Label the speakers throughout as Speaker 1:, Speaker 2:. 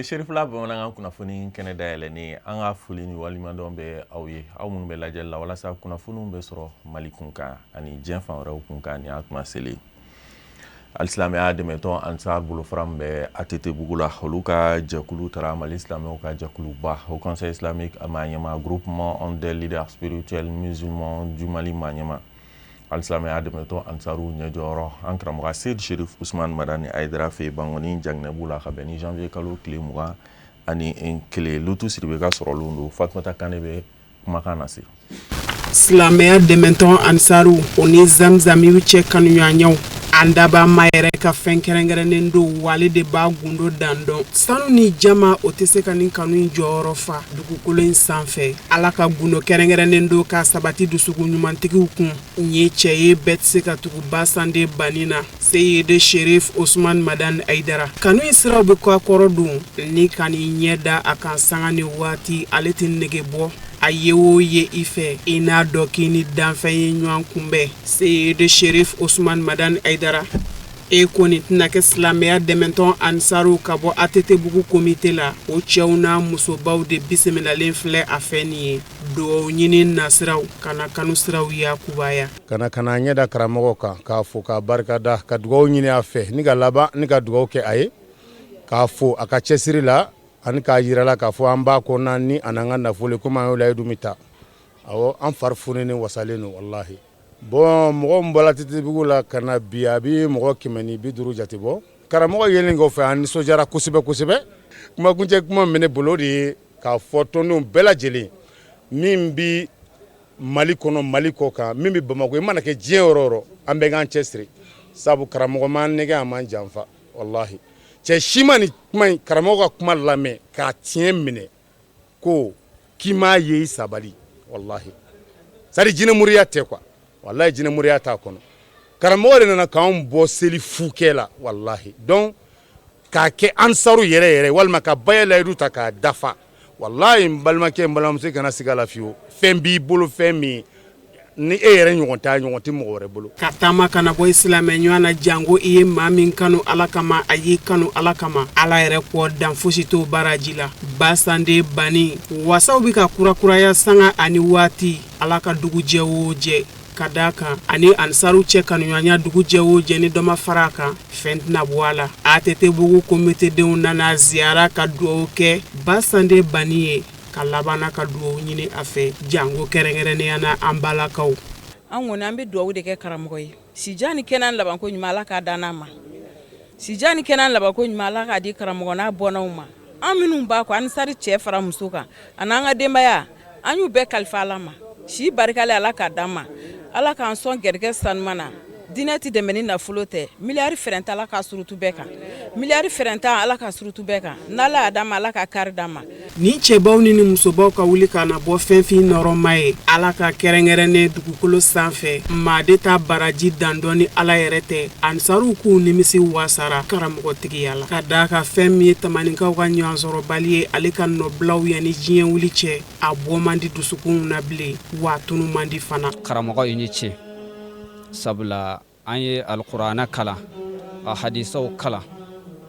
Speaker 1: Nin ye Serifula bamanankan kunnafoni kɛnɛ dayɛlɛnnen ye. An ka foli ni waleɲumandɔn bɛ aw ye, aw minnu bɛ lajɛli la walasa kunnafoniw bɛ sɔrɔ Mali kunkan ani diɲɛ fan wɛrɛw kunkan. Nin y'a tuma selen. Alisilamɛya dɛmɛtɔn Ansar bolofara min bɛ ATT bugu la, olu ka jɛkulu taara Mali silamɛw ka jɛkuluba Haut Conseil islamique maa ɲɛmaa, Groupement des leaders spirituels musulmans du Mali maa ɲɛmaa, alisilamɛya dɛmɛtɔn Ansaru ɲɛjɔyɔrɔ, an karamɔgɔ Seyidi Sherif Usman Madani Hayidara fɛ yen Bankɔni Jaginɛbu la, ka bɛn ni janvier kalo tile 21. Lutu Sidibe ka sɔrɔlenw don. Fatumata Kane bɛ kumakan lase.
Speaker 2: Silamɛya dɛmɛtɔn Ansaru, o ni Zamzamiw cɛ kanuɲɔgɔnyaw, an dabaa ma yɛrɛ ka fɛn kɛrɛnkɛrɛnnen don, wa ale de b'a gundo dan dɔn. Sanu ni jama, o tɛ se ka nin kanu in jɔyɔrɔ fa dugukolo in sanfɛ. Ala ka gundo kɛrɛnkɛrɛnnen don k'a sabati dusukun ɲumantigiw kun. N ye cɛ ye, bɛɛ tɛ se ka tugu basande banni na. Seyidi Sherif Osman Madani Hayidara, kanu in siraw bɛ kɔ kɔrɔ don ni ka n'i ɲɛ da a kan sanga ni waati, ale tɛ nege bɔ. A ye o ye i fɛ, i n'a dɔn k'i ni danfɛn ye ɲɔgɔn kunbɛn. Seyidi Sherif Osman Madani Hayidara, e ko nin tɛna kɛ silamɛya dɛmɛtɔn Ansaru ka bɔ ATT bugu komite la, o cɛw n'a musobaw de bisimilalen filɛ a fɛ nin ye. Dugawu ɲini nasiraw ka na kanu siraw yakubaya.
Speaker 3: Ka na ka na ɲɛ da karamɔgɔ kan, k'a fo, k'a barika da, ka dugawu ɲini a fɛ, ni ka laban ni ka dugawu kɛ a ye, k'a fo a ka cɛsiri la ani k'a jira la k'a fɔ an b'a kɔnɔna ni a n'an ka nafolo, komi an y'o layidu min ta. Awɔ, an fari fununen wasalen don walahi. Bon, mɔgɔ min bɔra ATT-bugu la ka na bi, a bɛ mɔgɔ 150 jate bɔ. Karamɔgɔ yelen kɔfɛ, an nisɔndiyara kosɛbɛ kosɛbɛ. Kumakuncɛ kuma min bɛ ne bolo, o de ye k'a fɔ tɔndenw bɛɛ lajɛlen min bɛ Mali kɔnɔ, Mali kɔ kan, min bɛ Bamakɔ, i mana kɛ diɲɛ yɔrɔ o yɔrɔ, an bɛɛ k'an cɛsiri, sabu karamɔgɔ m'an nɛgɛn, a m'an janfa walahi. Cɛ si ma nin kuma in, karamɔgɔ ka kuma lamɛn k'a tiɲɛ minɛ ko k'i m'a ye, i sabali walahi. C'est à dire jinɛmoriya tɛ quoi, walahi, jinɛmoriya t'a kɔnɔ. Karamɔgɔ de nana k'anw bɔ seli fukɛ la walahi. Donc k'a kɛ ansaru yɛrɛ yɛrɛ, walima ka baya layidu ta k'a dafa walahi. N balimakɛ, n balimamuso, kana siga la fiyewu. Fɛn b'i bolo, fɛn min ni e yɛrɛ ɲɔgɔn t'a ɲɔgɔn tɛ mɔgɔ wɛrɛ bolo.
Speaker 2: Ka taama kana bɔ i silamɛ ɲɔgɔn na, janko i ye maa min kanu Ala kama, a y'i kanu Ala kama. Ala yɛrɛ kɔ, dan fosi t'o baraji la. Basande banni wasaw bɛ ka kurakuraya sanga ani waati. Ala ka dugu jɛ o jɛ, ka d'a kan ani ansaru cɛ kanuɲɔgɔnya, dugu jɛ o jɛ, ni dɔ ma fara a kan, fɛn tɛna bɔ a la. ATT bugu komitedenw nana ziyara ka dugawu kɛ basande banni ye, ka labanna ka dugawu ɲini a fɛ, janko kɛrɛnkɛrɛnnenya na an balakaw.
Speaker 4: An kɔni, an bɛ dugawu de kɛ karamɔgɔ ye. Sijan ni kɛnɛya labanko ɲuman, Ala k'a dan n'a ma. Sijan ni kɛnɛya labanko ɲuman, Ala k'a di karamɔgɔ n'a bɔnnaw ma. An minnu b'a kɔ, ansari cɛ fara muso kan, ani an ka denbaya, an y'u bɛɛ kalifa Ala ma. Si barikalen, Ala k'a d'an ma. Ala k'an sɔn gɛrɛgɛ sanuman na. Diinɛ tɛ dɛmɛ ni nafolo tɛ. Miliyari fɛrɛntan, Ala k'a surutu bɛɛ kan. Miliyari fɛrɛntan, Ala k'a surutu bɛɛ kan. N'Ala y'a d'an ma, Ala ka kari d'an ma.
Speaker 2: Nin cɛbaw ni ni musobaw ka wuli ka na bɔ fɛnfin nɔrɔma ye Ala ka kɛrɛnkɛrɛnnen dugukolo sanfɛ, maa de t'a baraji dan dɔn ni Ala yɛrɛ tɛ. Ansaruw k'u nimisi wasara karamɔgɔtigiya la, ka d'a kan fɛn min ye tamaninkaw ka ɲɔgɔnsɔrɔbali ye, ale ka nɔbilaw yanni diɲɛ wuli cɛ, a bɔ man di dusukunw na bilen, wa a tunu man di fana.
Speaker 5: Karamɔgɔ, i ni ce, sabula an ye alikuranɛ kalan, ka hadisaw kalan.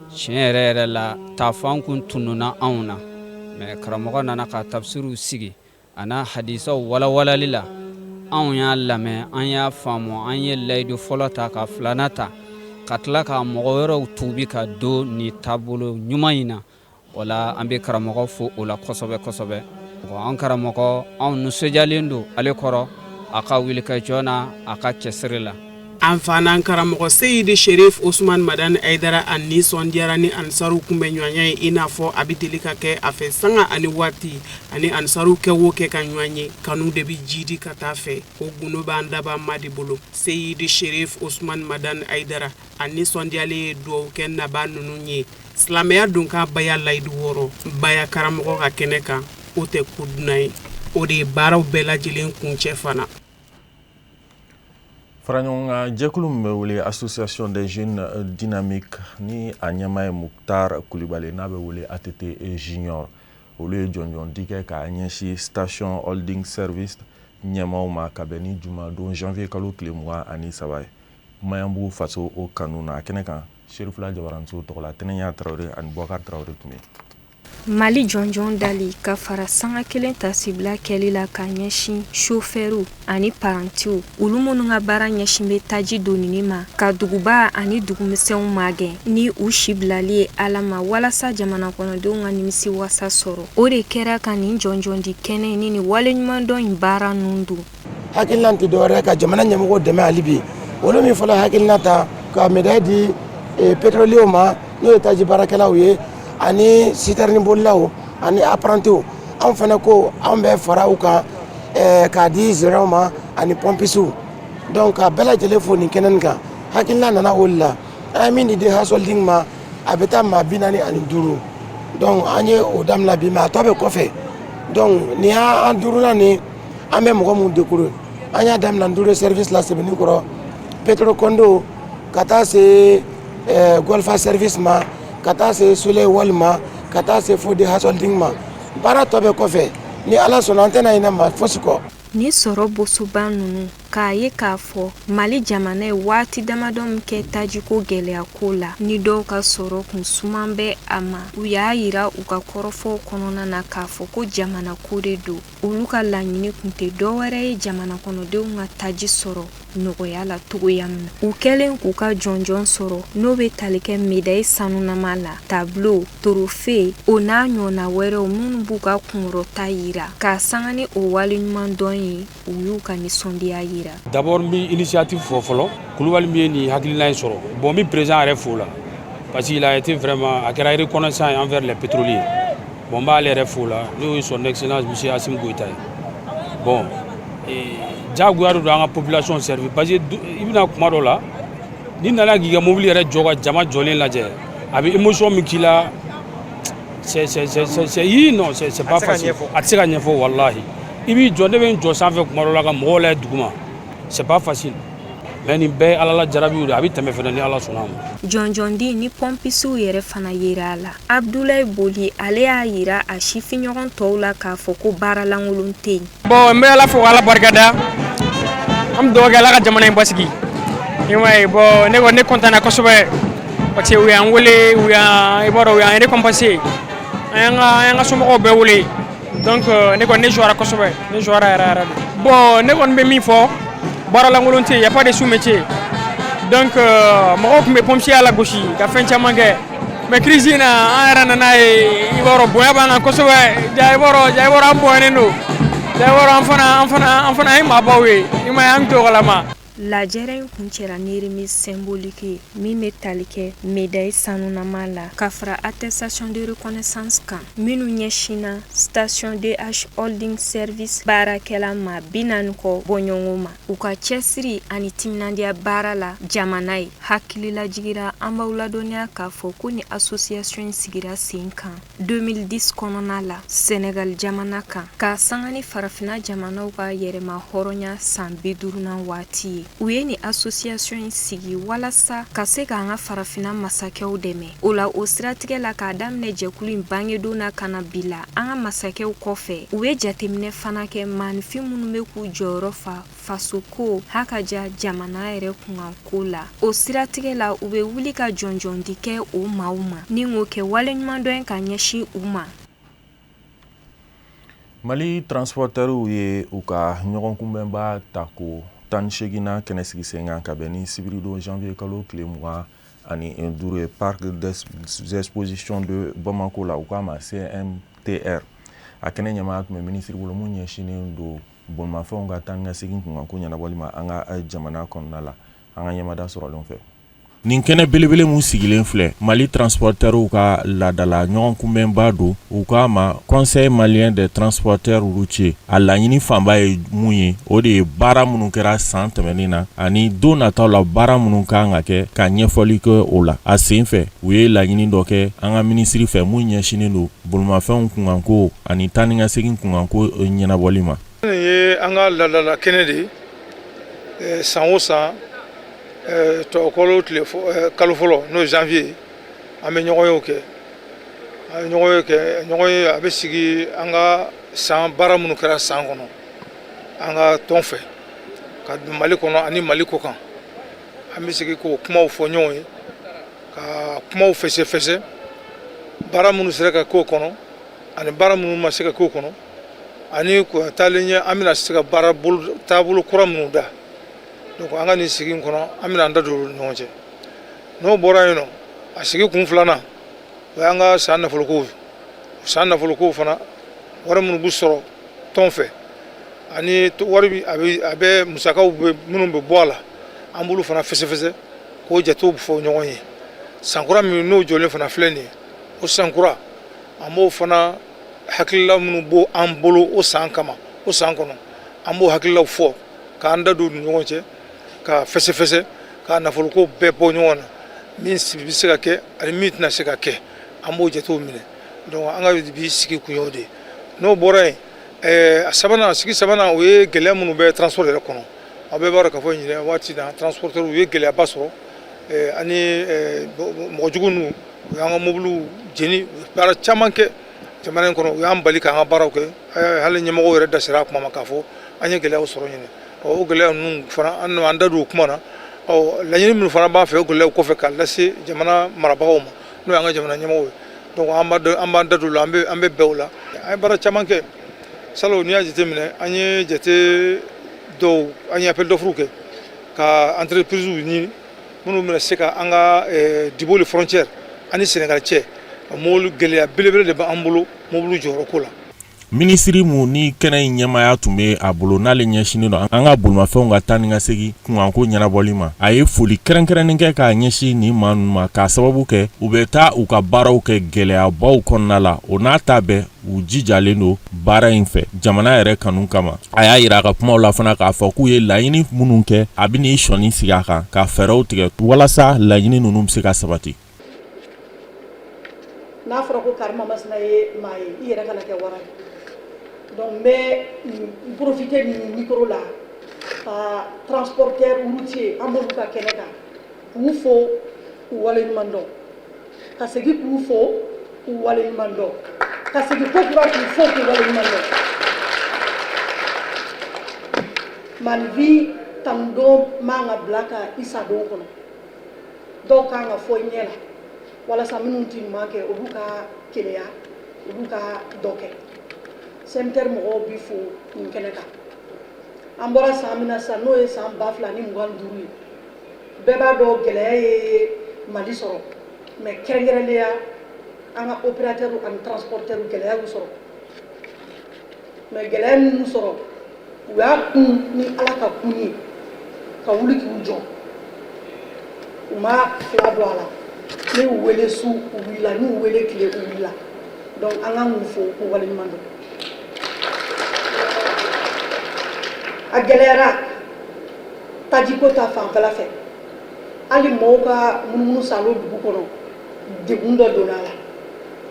Speaker 5: Tiɲɛ yɛrɛ yɛrɛ la, taafan kun tununna anw na, mais karamɔgɔ nana ka tafsiriw sigi a n'a hadisaw walawalali la. Anw y'a lamɛn, an y'a faamu. An ye layidu fɔlɔ ta, ka filanan ta, ka tila ka mɔgɔ wɛrɛw tuubi ka don nin taabolo ɲuman in na. O la, an bɛ karamɔgɔ fo o la kosɛbɛ kosɛbɛ. An karamɔgɔ, anw nisɔndiyalen don ale kɔrɔ, a ka wulikajɔ n'a a ka cɛsiri la.
Speaker 2: An fana karamɔgɔ Seyidi Sherif Osman Madani Hayidara, a nisɔndiyara ni ansaru kunbɛnɲɔgɔnya ye, i n'a fɔ a bɛ deli ka kɛ a fɛ sanga ani waati. Ani ansaru kɛ wo kɛ ka ɲɔgɔn ye, kanu de bɛ jidi ka taa fɛ. O gundo b'an dabaa ma de bolo. Seyidi Sherif Osman Madani Hayidara, a nisɔndiyalen ye dugawu kɛ nabaa ninnu ye. Silamɛya don ka baya layidu 6 baya karamɔgɔ ka kɛnɛ kan, o tɛ ko dunan ye. O de ye baaraw bɛɛ lajɛlen kuncɛ fana.
Speaker 1: Faraɲɔgɔnkan jɛkulu min bɛ wele Association des jeunes dynamiques, ni a ɲɛmaa ye Mukhtar Kulibali, n'a bɛ wele ATT Junior, olu ye jɔnjɔn di kɛ k'a ɲɛsin Station Holding Service ɲɛmaaw ma, ka bɛn ni jumadon janvier kalo tile 23 ye, Maɲanbugu faso o kanu na. A kɛnɛ kan, Serifula Jabaranso tɔgɔ la, Tɛnɛnya Tarawele ani Bubakari Tarawele tun bɛ yen.
Speaker 6: Mali jɔnjɔn dali ka fara sanga kelen tasibila kɛli la ka ɲɛsin sofɛriw ani parantiw, olu minnu ka baara ɲɛsin bɛ taji donini ma ka duguba ani dugumisɛnw magɛn ni u si bilali ye Ala ma walasa jamana kɔnɔdenw ka nimisi wasa sɔrɔ. O de kɛra ka nin jɔnjɔndi kɛnɛ ni nin waleɲumandɔn in baara ninnu don.
Speaker 7: Hakilina tɛ dɔwɛrɛ ka jamana ɲɛmɔgɔ dɛmɛ hali bi, olu min fɔlɔ hakilina ta ka médaille di pétroliers ma, n'o ye taji baarakɛlaw ye, ani citerne bolilaw ani apprentis. Anw fana ko anw bɛ fara u kan k'a di gérants ma ani pompistes. Donc ka bɛɛ lajɛlen fo nin kɛnɛ kan. Hakilina nana o de la. An ye min di DH Holding ma, a bɛ taa maa 45. Donc an ye o daminɛ bi, mais a tɔ bɛ kɔfɛ. Donc nin y'an duurunan ni an bɛ mɔgɔ minnu décorer. An y'a daminɛ Ndure service la Sebenikɔrɔ, Petrocondo, ka taa se Golfa service ma, ka taa se Soleil Wal ma, ka taa se fo DH Holding ma. Baara tɔ bɛ kɔfɛ. Ni Ala sɔnna, an tɛna ɲinɛ maa fosi kɔ.
Speaker 6: Ni sɔrɔ bosoba ninnu k'a ye k'a fɔ Mali jamana ye waati damadɔ min kɛ tajiko gɛlɛya ko la, ni dɔw ka sɔrɔ kun suman bɛ a ma, u y'a yira u ka kɔrɔfɔw kɔnɔna na k'a fɔ ko jamana ko de don. Olu ka laɲini kun tɛ dɔwɛrɛ ye jamana kɔnɔdenw ka taji sɔrɔ nɔgɔya la cogoya min na. U kɛlen k'u ka jɔnjɔn sɔrɔ, n'o bɛ tali kɛ médaille sanunama la, tableau, trophée, o n'a ɲɔgɔnna wɛrɛw minnu b'u ka kunkɔrɔta yira, k'a sanga ni o waleɲumandɔn ye, u y'u ka nisɔndiya yira.
Speaker 8: D'abord, n bɛ initiative fɔ fɔlɔ. Kulubali min ye nin hakilina in sɔrɔ, bon, n bɛ président yɛrɛ fo la, parce qu'il a été vraiment, a kɛra reconnaissant envers les pétroliers. Bon, n b'ale yɛrɛ fo la, n'o ye son excellence monsieur Assimi Goïta ye. Bon, diyagoya de don an ka population servir, parce que i bɛna kuma dɔ la, n'i nana k'i ka mobili yɛrɛ jɔ ka jama jɔlen lajɛ, a bɛ émotion min k'i la, c'est yi non, c'est pas facile, a tɛ se ka ɲɛfɔ, walahi. I b'i jɔ, ne bɛ n jɔ sanfɛ kuma dɔ la ka mɔgɔw lajɛ duguma, c'est pas facile, mais nin bɛɛ ye Ala la jarabiw de, a bɛ tɛmɛ fɛnɛ ni Ala sɔnna a ma.
Speaker 6: Jɔnjɔndi ni pɔnpisiw yɛrɛ fana yera a la. Abdulayi Boli, ale y'a yira a sifinɲɔgɔn tɔw la k'a fɔ ko baara lankolon tɛ yen.
Speaker 9: Bon, n bɛ Ala fo, Ala barikada. An bɛ dugawu kɛ, Ala ka jamana in basigi. I m'a ye, bon, ne kɔni, ne content na kosɛbɛ, parce que u y'an wele, u y'an, i b'a dɔn, u y'an récompensé. An y'an ka somɔgɔw bɛɛ wele. Donc ne kɔni, ne joie kosɛbɛ, ne joie yɛrɛ yɛrɛ de. Bon, ne kɔni bɛ min fɔ, baara lankolon tɛ yen, y a pas de sous métier. Donc mɔgɔw tun bɛ pompier la gosi ka fɛn caman kɛ, mais crise in na, an yɛrɛ nana ye, i b'a dɔn, bonya b'an kan kosɛbɛ. Ja, i b'a dɔn, ja, i b'a dɔn, an bonyanen don. Ja, i b'a dɔn, an fana ye maabaw ye, i m'a ye, an t'o kalama.
Speaker 6: Lajɛrɛ in kuncɛra ni remise symbolique ye min bɛ tali kɛ médaille sanunama la ka fara attestation de reconnaissance kan, minnu ɲɛsinna station DH Holding Service baarakɛla ma 40 kɔ bɔɲɔgɔn ma, u ka cɛsiri ani timinandiya baara la jamana ye. Hakililajigira, an b'aw ladɔnniya k'a fɔ ko ni association in sigira sen kan 2010 kɔnɔna la Senegal jamana kan, k'a sanga ni farafinna jamanaw ka yɛrɛma hɔrɔnya san 50nan waati ye. U ye nin association in sigi walasa ka se k'an ka farafinna masakɛw dɛmɛ o la. O siratigɛ la, k'a daminɛ jɛkulu in bangedon na ka na bi la, an ka masakɛw kɔfɛ, u ye jateminɛ fana kɛ maaninfin minnu bɛ k'u jɔyɔrɔ fa fasoko ha ka ja jamana yɛrɛ kunkanko la. O siratigɛ la, u bɛ wuli ka jɔnjɔndi kɛ o maaw ma ni k'o kɛ waleɲumandɔn ka ɲɛsin u ma.
Speaker 1: Mali transporteurs ye u ka ɲɔgɔn kunbɛnba ta ko 18nan kɛnɛ sigi sen kan ka bɛn ni sibiridon janvier kalo tile 25 ye, parc des expositions de Bamako la, u k'a ma CMTR. A kɛnɛ ɲɛmaa tun bɛ minisiri bolo mun ɲɛsinnen don bolimafɛnw ka taa ni ka segin kunkanko ɲɛnabɔli ma an ka jamana kɔnɔna la, an ka ɲɛmada sɔrɔlen fɛ. Nin kɛnɛ belebele mun sigilen filɛ, Mali transporteurs ka laadala ɲɔgɔn kunbɛnba don, u k'a ma Conseil malien des transporteurs routiers. A laɲini fanba ye mun ye? O de ye baara minnu kɛra san tɛmɛnen na ani don nataw la, baara minnu kan ka kɛ, ka ɲɛfɔli kɛ o la. A sen fɛ, u ye laɲini dɔ kɛ an ka minisiri fɛ mun ɲɛsinnen don bolimafɛnw kunkanko ani taa ni ka segin kunkanko ɲɛnabɔli ma.
Speaker 10: Nin ye an ka laadala kɛnɛ de ye. San o san, tubabukalo tile kalo fɔlɔ, n'o ye janvier, an bɛ ɲɔgɔnyew kɛ. An bɛ ɲɔgɔnye kɛ, ɲɔgɔnye a bɛ sigi an ka san baara minnu kɛra san kɔnɔ an ka tɔn fɛ ka don Mali kɔnɔ ani Mali kɔ kan. An bɛ sigi k'o kumaw fɔ ɲɔgɔn ye, ka kumaw fɛsɛfɛsɛ, baara minnu sera ka k'o kɔnɔ. Ani baara minnu ma se ka k'o kɔnɔ, ani taalen ɲɛ an bɛna se ka baara taabolo kura minnu da. Donc an ka nin sigi in kɔnɔ, an bɛna an da don olu ni ɲɔgɔn cɛ. N'o bɔra yen nɔ, a sigi kun filanan, o y'an ka san nafoloko. San nafoloko fana, wari minnu bɛ sɔrɔ tɔn fɛ ani wari a bɛ musakaw bɛ minnu bɛ bɔ a la, an b'olu fana fɛsɛfɛsɛ k'o jatew fɔ ɲɔgɔn ye. Sankura min n'o jɔlen fana filɛ nin ye, o sankura, an b'o fana hakilila minnu b'o an bolo o san kama, o san kɔnɔ, an b'o hakililaw fɔ k'an da don u ni ɲɔgɔn cɛ, ka fɛsɛfɛsɛ, ka nafoloko bɛɛ bɔ ɲɔgɔn na, min bɛ se ka kɛ ani min tɛna se ka kɛ, an b'o jatew minɛ. Donc an ka bi sigi kun y'o de ye. N'o bɔra yen, a sabanan, sigi sabanan, o ye gɛlɛya minnu bɛ transport yɛrɛ kɔnɔ. Aw bɛɛ b'a dɔn k'a fɔ ɲinɛ waati na, transporteur u ye gɛlɛyaba sɔrɔ ani mɔgɔ jugu ninnu, u y'an ka mobiliw jeni, baara caman kɛ jamana in kɔnɔ, u y'an bali k'an ka baaraw kɛ. Hali ɲɛmɔgɔw yɛrɛ da sera a kuma ma k'a fɔ an ye gɛlɛyaw sɔrɔ ɲinɛ. O gɛlɛya ninnu fana, an an da don o kuma na. Ɔ laɲini minnu fana b'an fɛ o gɛlɛyaw kɔfɛ k'a lase jamana marabagaw ma, n'o y'an ka jamana ɲɛmɔgɔw ye. Donc an b'an da don o la, an bɛ bɛn o la. An ye baara caman kɛ salon. N'i y'a jateminɛ, an ye jate dɔw, an ye appel d'offre kɛ ka entreprise ɲini minnu bɛna se ka an ka Diboli frontière ani Sénégal cɛ mobili. Gɛlɛya belebele de b'an bolo mobili jɔyɔrɔ ko la.
Speaker 1: Minisiri mun ni kɛnɛ in ɲɛmaya tun bɛ a bolo, n'ale ɲɛsinnen don an ka bolimafɛnw ka taa ni ka segin kunkanko ɲɛnabɔli ma, a ye foli kɛrɛnkɛrɛnnen kɛ k'a ɲɛsin nin maa ninnu ma, k'a sababu kɛ u bɛ taa u ka baaraw kɛ gɛlɛyabaw kɔnɔna la. O n'a ta bɛɛ, u jijalen don baara in fɛ jamana yɛrɛ kanu kama. A y'a yira a ka kumaw la fana k'a fɔ k'u ye laɲini minnu kɛ, a bɛ n'i sɔnni sigi a kan ka fɛɛrɛw tigɛ walasa laɲini ninnu bɛ se ka sabati.
Speaker 11: N'a fɔra ko karima masina ye maa ye, i yɛrɛ kana kɛ wara ye. Donc n bɛ n profiter nin micro la ka transporteur routier, an b'olu ka kɛnɛ kan, k'u fo k'u waleɲuman dɔn, ka segin k'u fo k'u waleɲuman dɔn, ka segin ko kura k'u fo k'u waleɲuman dɔn. Maninfin tanudon man ka bila ka i sa don kɔnɔ. Dɔw kan ka fɔ i ɲɛ la walasa minnu tɛ ɲuman kɛ, olu ka keleya, olu ka dɔ kɛ. CMTR mɔgɔw bi fo nin kɛnɛ kan. An bɔra san min na sisan, n'o ye san 2025 ye, bɛɛ b'a dɔn gɛlɛya ye Mali sɔrɔ, mais kɛrɛnkɛrɛnnenya an ka opérateur ani transporteur, gɛlɛya y'u sɔrɔ. Mais gɛlɛya minnu sɔrɔ, u y'a kun ni Ala ka kun ye ka wuli k'u jɔ, u ma fila don a la. Ne y'u wele su, u wulila, n'u wele tile, u wulila. Donc an kan k'u fo k'u waleɲuman dɔn. A gɛlɛyara tajiko ta fanfɛla fɛ, hali mɔgɔw ka munumunu salo dugu kɔnɔ, degun dɔ donna a la.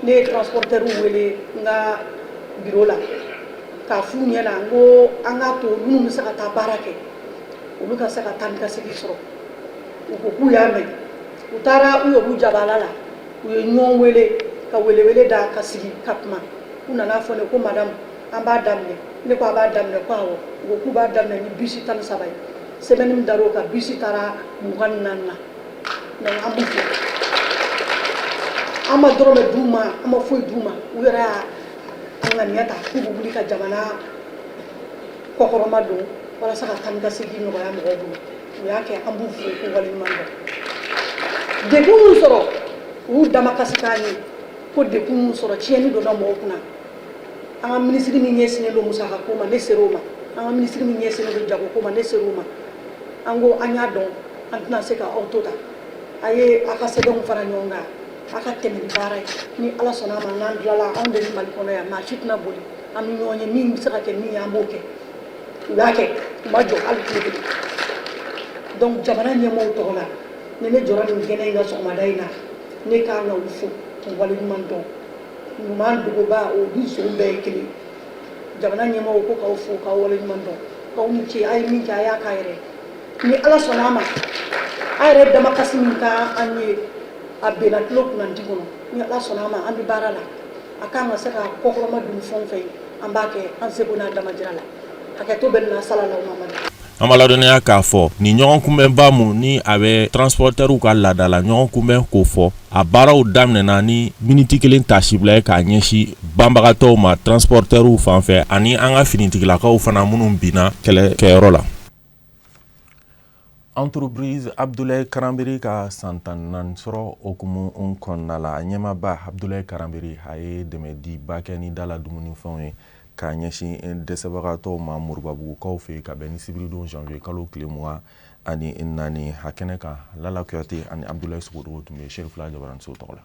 Speaker 11: Ne ye transporteur wele n ka bureau la k'a f'u ɲɛna n ko an k'a to minnu bɛ se ka taa baara kɛ, olu ka se ka taa ni ka segin sɔrɔ. U ko k'u y'a mɛn. U taara u yɛrɛ jabala la, u ye ɲɔgɔn wele ka welewele da ka sigi ka kuma. U nana fɔ ne ko: "Madame, an b'a daminɛ." Ne ko: "A b'a daminɛ?" Ko awɔ. U ko k'u b'a daminɛ ni bisi 13 ye. Semaine min dar'o kan, bisi taara 24 na. Donc an b'u fo. An ma dɔrɔmɛ d'u ma, an ma foyi d'u ma. U yɛrɛ y'a ŋaniya ta k'u bɛ wuli ka jamana kɔkɔrɔma don walasa ka taa ni ka segin nɔgɔya mɔgɔw bolo. U y'a kɛ, an b'u fo k'u waleɲuman dɔn. Degun min sɔrɔ, u y'u damakasi k'an ye ko degun min sɔrɔ, tiɲɛni donna mɔgɔw kunna. An ka minisiri min ɲɛsinnen don musaka ko ma, ne ser'o ma. An ka minisiri min ɲɛsinnen don jago ko ma, ne ser'o ma. An ko an y'a dɔn, an tɛna se ka aw to tan. A ye aw ka sɛbɛnw fara ɲɔgɔn kan, aw ka tɛmɛ ni baara ye. Ni Ala sɔnna a ma, n'an tilala, anw de bɛ Mali kɔnɔ yan, maa si tɛna boli, an bɛ ɲɔgɔn ye. Min bɛ se ka kɛ min ye, an b'o kɛ. U y'a kɛ, u ma jɔ hali tile kelen. Donc jamana ɲɛmɔgɔw tɔgɔ la, ni ne jɔra nin kɛnɛ in ka sɔgɔmada in na, ne kan ka u fo k'u waleɲuman dɔn. Ɲuman dogoba, o ni son bɛɛ ye kelen. Jamana ɲɛmɔgɔw ko k'aw fo k'aw waleɲuman dɔn, k'aw ni ce. A ye min kɛ, a y'a k'a yɛrɛ. Ni Ala sɔnna a ma, a yɛrɛ damakasi min ka an ye, a benna tulo kunnandi kɔnɔ. Ni Ala sɔnna a ma, an bɛ baara la. A kan ka se ka kɔkɔrɔma dun fɛn o fɛn, an b'a kɛ an seko n'a damajira la. Hakɛto bɛ nin na. Salalaw Mamadu.
Speaker 1: An b'a ladɔnniya k'a fɔ nin ɲɔgɔn kunbɛnba mun ni a bɛ transportɛriw ka laadala ɲɔgɔn kunbɛn ko fɔ, a baaraw daminɛna ni miniti kelen tasibila ye k'a ɲɛsin banbagatɔw ma transportɛriw fan fɛ, ani an ka finitigilakaw fana minnu binna kɛlɛkɛyɔrɔ la. Entreprise Abdoulaye Karanbiri ka san 14 sɔrɔ hukumu kɔnɔna la, a ɲɛmaaba Abdoulaye Karanbiri, a ye dɛmɛdiba kɛ ni dala dumunifɛnw ye k'a ɲɛsin dɛsɛbagatɔw ma Moribabugukaw fɛ, ka bɛn ni sibiridon janvier kalo tile 24. A kɛnɛ kan, Lala Kuyate ani Abdoulaye Sogodogo tun bɛ Serifila Jabaraniso tɔgɔ la.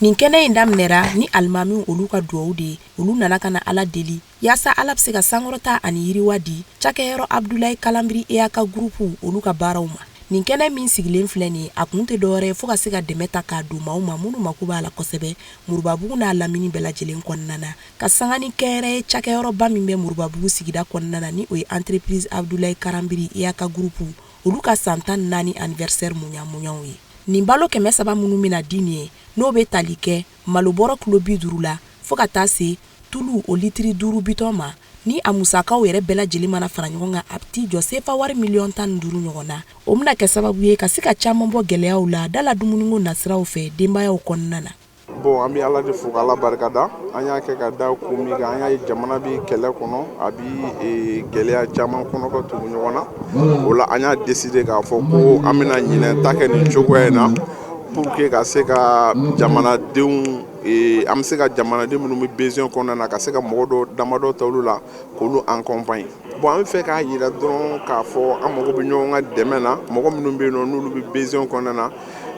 Speaker 12: Nin kɛnɛ in daminɛra ni alimamiw olu ka duwawu de ye. Olu nana ka na Ala deli yaasa Ala bɛ se ka sankɔrɔta ani yiriwa di cakɛyɔrɔ Abudulayi Kalanbiri EAK Groupe olu ka baaraw ma. Nin kɛnɛ min sigilen filɛ nin ye, a kun tɛ dɔwɛrɛ ye fo ka se ka dɛmɛ ta k'a don maaw ma minnu mako b'a la kosɛbɛ Murubabugu n'a lamini bɛɛ lajɛlen kɔnɔna na, ka sanga ni kɛnyɛrɛye cakɛyɔrɔba min bɛ Murubabugu sigida kɔnɔna na, ni o ye entreprise Abudulayi Karanbiri EAK Groupe olu ka san 14 anniversaire munya munyaw ye. Nin balo 300 minnu bɛna di nin ye, n'o bɛ tali kɛ malobɔrɔ kilo 50 la fo ka taa se tulu o litiri 5 bitɔn ma, ni a musakaw yɛrɛ bɛɛ lajɛlen mana fara ɲɔgɔn kan, a bɛ t'i jɔ sefa wari miliyɔn 15 ɲɔgɔn na. O bɛna kɛ sababu ye ka se ka caman bɔ gɛlɛyaw la dala dumuniko nasiraw fɛ denbayaw kɔnɔna na.
Speaker 13: Bon, an bɛ Ala de fo k'Ala barika da. An y'a kɛ ka da kun min kan, an y'a ye jamana bɛ kɛlɛ kɔnɔ, a bɛ gɛlɛya caman kɔnɔ ka tugu ɲɔgɔn na. O la, an y'a décider k'a fɔ ko an bɛna ɲinɛ ta kɛ nin cogoya in na pour que ka se ka jamanadenw, an bɛ se ka jamanaden minnu bɛ besoin kɔnɔna na, ka se ka mɔgɔ dɔ damadɔ ta olu la k'olu accompagner. Bon, an bɛ fɛ k'a jira dɔrɔn k'a fɔ an mago bɛ ɲɔgɔn ka dɛmɛ na. Mɔgɔ minnu bɛ yen nɔ, n'olu bɛ besoin kɔnɔna na,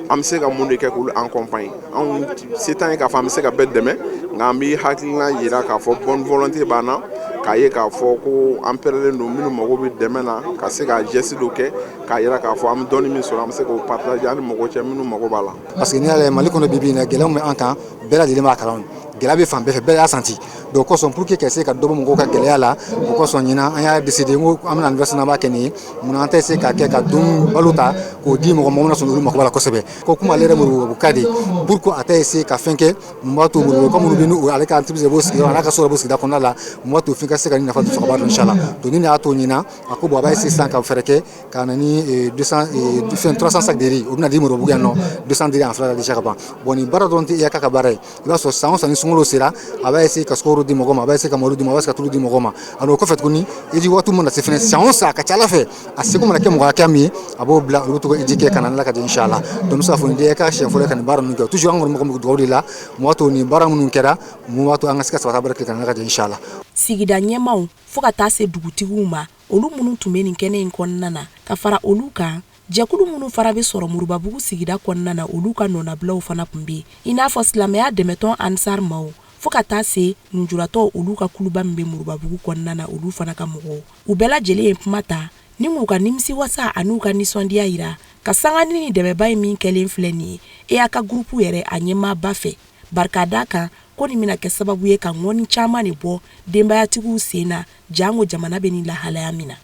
Speaker 13: an bɛ se ka mun de kɛ k'olu accompagner? Anw se t'an ye k'a fɔ an bɛ se ka bɛɛ dɛmɛ, nka an bɛ hakilina jira k'a fɔ bonne volonté b'an na, k'a ye k'a fɔ ko an pɛrɛlen don minnu mago bɛ dɛmɛ na, ka se ka geste dɔ kɛ k'a jira k'a fɔ an bɛ dɔɔni min sɔrɔ, an bɛ se k'o partager an ni mɔgɔ cɛ minnu mago b'a la.
Speaker 14: Parce que n'i y'a lajɛ Mali kɔnɔ bi bi in na, gɛlɛya min bɛ an kan, bɛɛ lajɛlen b'a kalama. Gɛlɛya bɛ fan bɛɛ fɛ, bɛɛ y'a senti. Donc kosɔn, pour que ka se ka dɔ bɔ mɔgɔw ka gɛlɛya la, o kosɔn ɲinan an y'a décidé ko an bɛna anniversaire, an b'a kɛ nin ye. Munna an tɛ se k'a kɛ ka dun balo ta k'o di mɔgɔ mɔgɔ min sɔrɔ olu mako b'a la kosɛbɛ? Ko komi ale yɛrɛ Moribuguka de, pour que a tɛ se ka fɛn kɛ mun b'a to Moribuguka minnu bɛ n'o ale ka entreprise b'o sigiyɔrɔ, a n'a ka so yɛrɛ b'o sigida kɔnɔna la, mun b'a to f'i ka se ka nin nafa sɔrɔ inchallah. Donc ni y'a to ɲinan, a ko bon, a b'a essayer sisan ka fɛɛrɛ kɛ ka na ni 200, fɛn 300 sacs de riz, o bɛna di Moribugu yan nɔ. 200 de riz en fila déjà ka ban. Bon, nin baara dɔrɔn tɛ EAK ka baara ye. I b'a sɔrɔ san o san ni sunkalo sera, a b'a essayer ka sukaro di mɔgɔ ma, a b'a essayer ka malo di mɔgɔ ma, a b'a essayer ka tulu di mɔgɔ ma. Ani o kɔfɛ tuguni, hiji waati mana se fɛnɛ, san o san, a ka ca ala fɛ, a seko mana kɛ mɔgɔ hakɛya min ye, a b'o bila, olu bɛ to ka hiji kɛ ka na n'Ala ka jɛ inchallah. Donc n bɛ se k'a fɔ nin de EAK siɲɛ fɔlɔ ye ka nin baara ninnu kɛ. Toujours an kɔni mɔgɔ bɛ dugawu de la mun b'a to nin baara minnu kɛra, mun b'a to an ka se ka sabati baara kɛ ka n'Ala ka jɛ inchallah.
Speaker 12: Sigida ɲɛmaw fo ka taa se dugutigiw ma, olu minnu tun bɛ nin kɛnɛ in kɔnɔna na, ka fara olu kan, jɛkulu minnu fara bɛ sɔrɔ Murubabugu sigida kɔnɔna na, olu ka nɔnabilaw fana tun bɛ yen, i n'a fɔ silamɛya dɛmɛtɔn Ansar maaw, fo ka taa se nujuratɔw olu ka kuluba min bɛ Murubabugu kɔnɔna na, olu fana ka mɔgɔw. U bɛɛ lajɛlen ye kuma ta ni k'u ka nimisiwasa an'u ka nisɔndiya yira ka sanga ni nin dɛmɛba in min kɛlen filɛ nin ye EAK Groupe yɛrɛ a ɲɛmaaba fɛ, barika da kan ko nin bɛna kɛ sababu ye ka ŋɔni caman de bɔ denbayatigiw sen na, jango jamana bɛ nin lahalaya min na.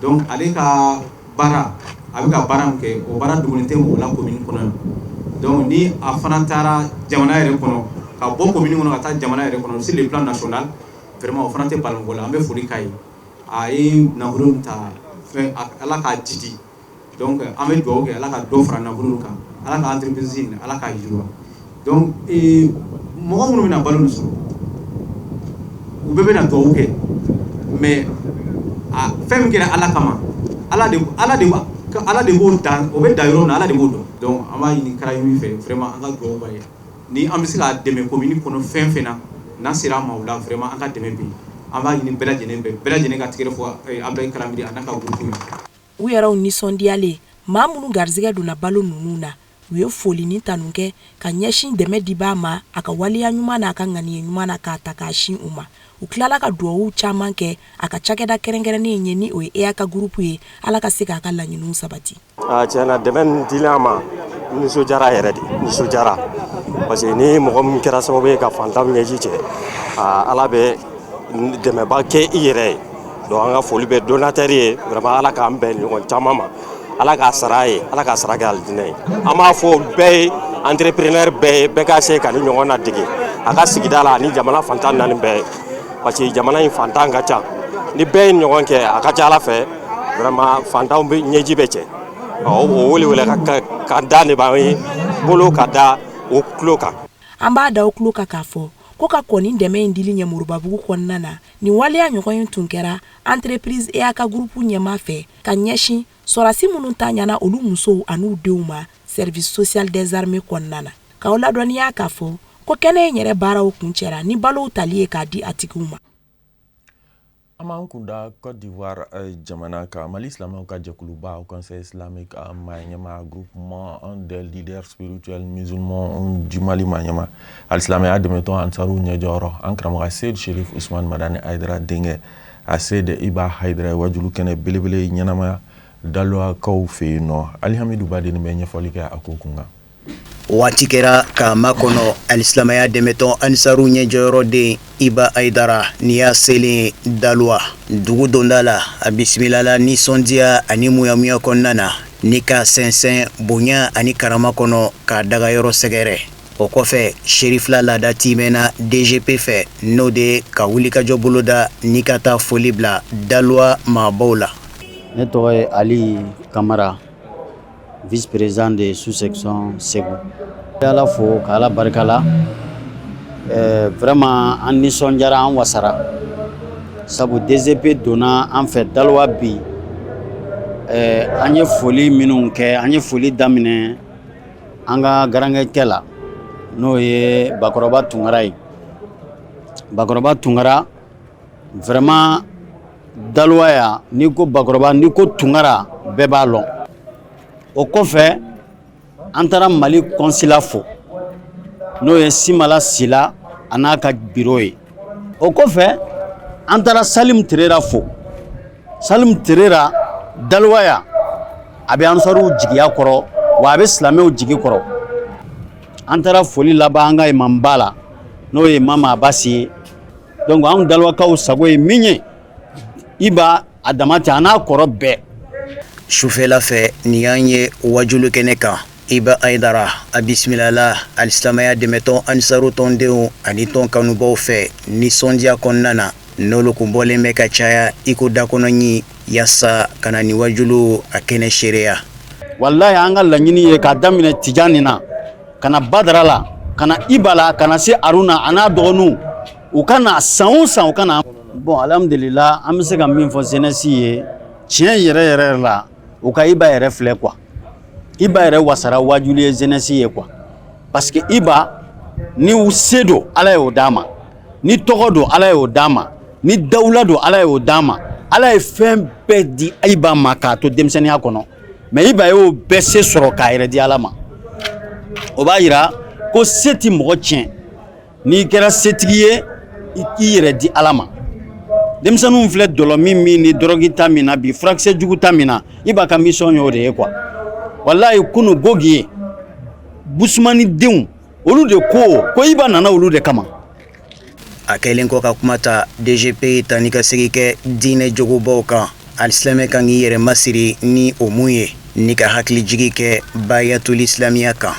Speaker 15: Donc ale ka baara, a bɛ ka baara min kɛ, o baara dogolen tɛ mɔgɔ la commune kɔnɔ yan. Donc ni a fana taara jamana yɛrɛ kɔnɔ, ka bɔ commune kɔnɔ ka taa jamana yɛrɛ kɔnɔ, sur le plan national, vraiment o fana tɛ bali mɔgɔ la. An bɛ foli k'a ye. A ye nafolo min ta fɛn, Ala k'a jidi. Donc an bɛ dugawu kɛ, Ala ka dɔ fara nafolo kan, Ala ka entreprise in, Ala k'a yiriwa. Donc mɔgɔ minnu bɛna balo nin sɔrɔ, u bɛɛ bɛna dugawu kɛ, mais a fɛn min kɛra Ala kama, Ala de b'o dan, o bɛ dan yɔrɔ min na, Ala de b'o dɔn. Donc an b'a ɲini Karayimi fɛ, vraiment an ka dugawu b'a ye. Ni an bɛ se k'a dɛmɛ commune kɔnɔ fɛn fɛn na, n'an sera a ma o la, vraiment an ka dɛmɛ bɛ yen. An b'a ɲini bɛɛ lajɛlen fɛ, bɛɛ lajɛlen ka tigɛrɛ fɔ Abudulayi Kalanbiri a n'a ka groupe ye.
Speaker 12: U yɛrɛw nisɔndiyalen, maa minnu garisɛgɛ donna balo ninnu na, u ye foli ni tanu kɛ ka ɲɛsin dɛmɛ dibaa ma, a ka waleya ɲuman n'a ka ŋaniya ɲuman na k'a ta k'a sin u ma. U tilala ka dugawu caman kɛ a ka cakɛda kɛrɛnkɛrɛnnen ye, ni o ye EAK Groupe ye, Ala ka se k'a ka laɲiniw sabati.
Speaker 16: A tiɲɛ na, dɛmɛ min dilen a ma, nisɔndiyara yɛrɛ de, nisɔndiyara, parce que ni mɔgɔ min kɛra sababu ye ka fantan ɲɛji cɛ, Ala bɛ dɛmɛba kɛ i yɛrɛ ye. Donc an ka foli bɛ donateur ye vraiment. Ala k'an bɛn ɲɔgɔn caman ma, Ala k'a sara ye, Ala k'a sara kɛ alijinɛ ye. An b'a fɔ bɛɛ ye, entrepreneur bɛɛ ye, bɛɛ ka se ka ni ɲɔgɔn na dege a ka sigida la ani jamana fantan naani bɛɛ ye, parce que jamana in fantan ka ca. Ni bɛɛ ye ɲɔgɔn kɛ, a ka ca Ala fɛ. Vraiment, fantanw bɛ ɲɛji bɛ cɛ. O welewele ka da de b'an ye bolo ka da o tulo kan.
Speaker 12: An b'a da o tulo kan k'a fɔ ko ka kɔn nin dɛmɛ in dili ɲɛ Moribabugu kɔnɔna na, nin waleya ɲɔgɔn in tun kɛra entreprise EAK Groupe ɲɛmaa fɛ ka ɲɛsin sɔrɔdasi minnu ta ɲɛna olu musow an'u denw ma service social des armées kɔnɔna na. K'aw ladɔnniya k'a fɔ ko kɛnɛ in yɛrɛ baaraw kuncɛra ni balow tali ye k'a di a tigiw ma.
Speaker 1: An b'an kun da Côte d'Ivoire jamana kan. Mali silamɛw ka jɛkuluba, Conseil islamique maa ɲɛma, Groupement des leaders spirituels musulmans du Mali maa ɲɛma, alisilamɛya dɛmɛtɔn Ansaru ɲɛjɔyɔrɔ, an karamɔgɔ Seyid Sherif Usman Madani Hayidara denkɛ, a Seyid Iba Hayidara, ye wajulu kɛnɛ belebele ɲɛnamaya Daluwakaw fɛ yen nɔ. Alihamidu Baden bɛ ɲɛfɔli kɛ a ko kun kan.
Speaker 17: Waati kɛra k'a makɔnɔ alisilamɛya dɛmɛtɔn Ansaru ɲɛjɔyɔrɔ den Iba Ayidara ni y'a selen Daluwa dugu donda la, a bisimilala nisɔndiya ani muyamuya kɔnɔna na ni ka sɛnsɛn bonya ani karama kɔnɔ k'a dagayɔrɔ sɛgɛrɛ. O kɔfɛ, serifila laada timɛna DGP fɛ, n'o de ka wulikajɔ boloda ni ka taa foli bila Daluwa maabaw la.
Speaker 18: Ne tɔgɔ ye Ali Kamara, vice-président de sous-section Segu. Ala fo ka Ala barika la. Vraiment, an nisɔndiyara, an wasara, sabu DGP donna an fɛ Daluwa bi. An ye foli minnu kɛ, an ye foli daminɛ an ka garankɛ la, n'o ye Bakɔrɔba Tunkara ye. Bakɔrɔba Tunkara, vraiment, Daluwa yan, n'i ko Bakɔrɔba, n'i ko Tunkara, bɛɛ b'a lɔn. O kɔfɛ, an taara Mali consulat fo, n'o ye Simala Sila a n'a ka bureau ye. O kɔfɛ, an taara Salim Terera fo. Salim Terera, Daluwa yan, a bɛ ansaruw jigiya kɔrɔ, wa a bɛ silamɛw jigi kɔrɔ. An taara foli laban an ka imamba la, n'o ye Imam Abasi ye. Donc anw Daluwakaw sago ye min ye, Iba a dama tɛ, a n'a kɔrɔ bɛɛ.
Speaker 17: Sufɛla fɛ, nin y'an ye wajulu kɛnɛ kan. Iba Ayidara a bisimilala alisilamɛya dɛmɛtɔn Ansaru tɔndenw ani tɔn kanubaw fɛ nisɔndiya kɔnɔna na, n'olu kun bɔlen bɛ ka caya iko dakɔnɔɲin yaasa ka na nin wajulu a kɛnɛ seereya.
Speaker 18: Walayi, an ka laɲini ye k'a daminɛ Tijani na ka na Badara la, ka na Iba la, ka na se Aruna a n'a dɔgɔninw, u ka na san o san, u ka na. Bon, alhamdulillah, an bɛ se ka min fɔ jeunesse ye, tiɲɛ yɛrɛ yɛrɛ la, u ka Iba yɛrɛ filɛ quoi. Iba yɛrɛ wasara wajuli ye jeunesse ye quoi, parce que Iba ni se don, Ala y'o d'a ma, ni tɔgɔ don, Ala y'o d'a ma, ni dawula don, Ala y'o d'a ma. Ala ye fɛn bɛɛ di Iba ma k'a to denmisɛnninya kɔnɔ, mais Iba y'o bɛɛ se sɔrɔ k'a yɛrɛ di Ala ma. O b'a yira ko se tɛ mɔgɔ tiɲɛ. N'i kɛra setigi ye, i k'i yɛrɛ di Ala ma. Denmisɛnninw filɛ dɔlɔ min ni dɔrɔgi ta min na bi, furakisɛ jugu ta min na, i b'a ka mission y'o de ye quoi. Walayi, kunu gogi ye busumani denw, olu de ko Iba nana olu de kama.
Speaker 17: A kɛlen kɔ ka kuma ta, DGP ta ni ka segin kɛ diinɛ jogobaw kan, alisilamɛ kan k'i yɛrɛ masiri ni o mun ye, ni ka hakilijigi kɛ bayatul islamiya kan.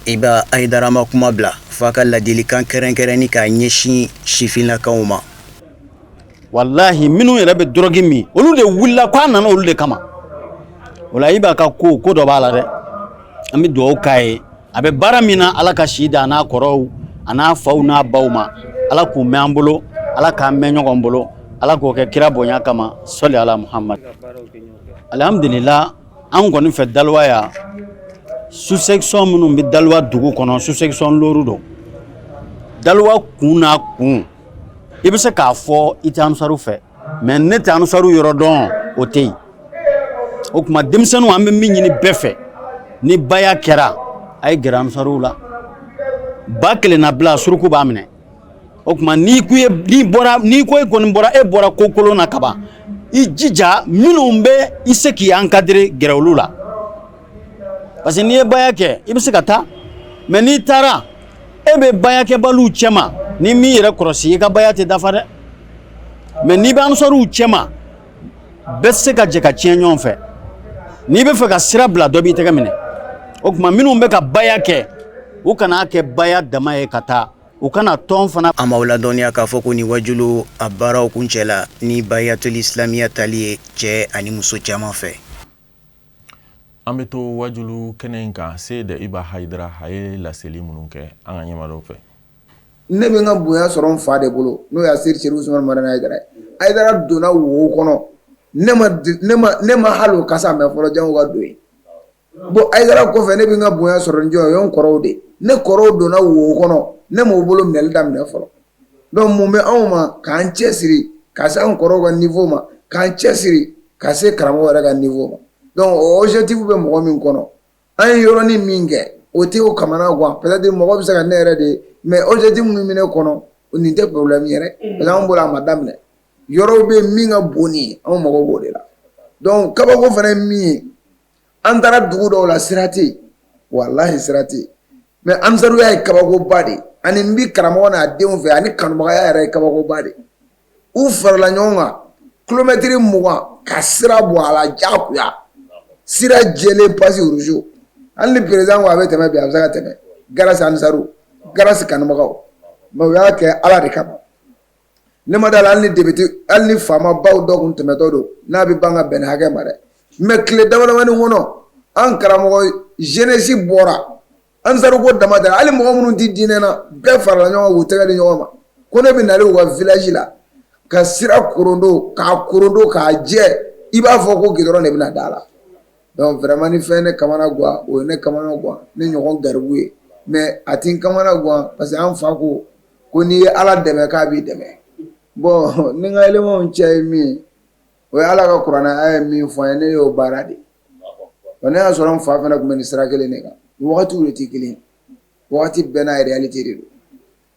Speaker 17: Iba Ayidara ma kuma bila f'a ka ladilikan kɛrɛnkɛrɛnni k'a ɲɛsin sifinnakaw ma.
Speaker 18: Walahi, minnu yɛrɛ bɛ dɔrɔgi min, olu de wulila k'a nana olu de kama. O la, Iba ka ko dɔ b'a la dɛ. An bɛ dugawu k'a ye, a bɛ baara min na, Ala ka si da a n'a kɔrɔw, a n'a faw n'a baw ma. Ala k'u mɛn an bolo, Ala k'an mɛn ɲɔgɔn bolo, Ala k'o kɛ kira bonya kama, sɔli ala Muhamad. Alhamdulillah, an kɔni fɛ Daluwa yan, sous-section minnu bɛ Daluwa dugu kɔnɔ, sous-section looru don. Daluwa kun n'a kun, i bɛ se k'a fɔ i tɛ ansaru fɛ, mais ne tɛ ansaru yɔrɔ dɔn, o tɛ yen. O tuma, denmisɛnninw, an bɛ min ɲini bɛɛ fɛ, ni baya kɛra, a ye gɛrɛ ansaruw la. Ba kelenna bila, suruku b'a minɛ. O tuma, n'i ko n'i bɔra, n'i ko e kɔni bɔra, e bɔra ko kolon na kaban, i jija, minnu bɛ i se k'i encadrer, gɛrɛ olu la, parce que n'i ye baya kɛ, i bɛ se ka taa, mais n'i taara, e bɛ bayakɛbaliw cɛma, ni min yɛrɛ kɔlɔsi, i ka baya tɛ dafa dɛ. Mais n'i bɛ ansaruw cɛma, bɛɛ tɛ se ka jɛ ka tiɲɛ ɲɔgɔn fɛ. N'i bɛ fɛ ka sira bila, dɔ b'i tɛgɛ minɛ. O tuma, minnu bɛ ka baya kɛ, u kana kɛ baya dama ye ka taa. U ka na tɔn fana.
Speaker 17: An b'aw ladɔnniya k'a fɔ ko nin wajulu a baaraw kuncɛla ni bayatul islamiya tali ye cɛ ani muso caman fɛ.
Speaker 1: An bɛ to wajulu kɛnɛ in kan Seyidi Iba Hayidara a ye laseli minnu kɛ an ka ɲɛmaadɔw fɛ.
Speaker 19: Ne bɛ n ka bonya sɔrɔ n fa de bolo n'o ye Seyidi Serifu Usumani Madani Hayidara ye. Hayidara donna wo kɔnɔ ne ma hali o kasa mɛn fɔlɔ jango ka don yen. Bon Hayidara kɔfɛ ne bɛ n ka bonya sɔrɔ ni jɔn ye o ye n kɔrɔw de ye. Ne kɔrɔw donna wo kɔnɔ ne m'o bolo minɛli daminɛ fɔlɔ. Donc mun bɛ anw ma k'an cɛsiri ka se an kɔrɔw ka niveau ma k'an cɛsiri ka se karamɔgɔ yɛrɛ ka niveau ma. Donc o objectif bɛ mɔgɔ min kɔnɔ an ye yɔrɔnin min kɛ o tɛ o kamana gan peut-être mɔgɔ bɛ se ka ne yɛrɛ de ye mais objectif min bɛ ne kɔnɔ nin tɛ problème yɛrɛ parce que anw bolo a ma daminɛ yɔrɔw bɛ yen min ka bon nin ye anw mago b'o de la. Donc kabako fana ye min ye an taara dugu dɔw la sira tɛ yen walahi sira tɛ yen mais ansaruya ye kabakoba de ani n bi karamɔgɔ n'a denw fɛ ani kanubagaya yɛrɛ ye kabakoba de u farala ɲɔgɔn kan kilomɛtiri 20 ka sira bɔ a la diyagoya sira jɛlen pasi rouge hali ni président ko a bɛ tɛmɛ bi a bɛ se ka tɛmɛ grâce ansaru grâce kanubagaw mais u y'a kɛ ala de kama. Ne ma da la hali ni député hali ni faamabaw dɔ kun tɛmɛtɔ don n'a bɛ ban ka bɛn nin hakɛ ma dɛ mais tile damadamanin kɔnɔ an karamɔgɔ jeunesse bɔra ansaru ko dama tɛ hali mɔgɔ minnu tɛ diinɛ na bɛɛ farala ɲɔgɔn kan k'u tɛgɛ di ɲɔgɔn ma ko ne bɛ nali u ka village la ka sira korondo k'a korondo k'a jɛ i b'a fɔ ko gidɔrɔn de bɛna da la donc vraiment ni fɛn ne kamana gan o ye ne kamana gan ne ɲɔgɔn garibu ye mais a ti n kamana gan parce que an fa ko ko n'i ye ala dɛmɛ k'a b'i dɛmɛ bon ni n ka éléments cɛ ye min ye o ye ala ka kuranɛ aya ye min fɔ an ye ne y'o baara de wa ne y'a sɔrɔ n fa fana tun bɛ nin sira kelen de kan wagatiw de tɛ kelen wagati bɛɛ n'a réalité de don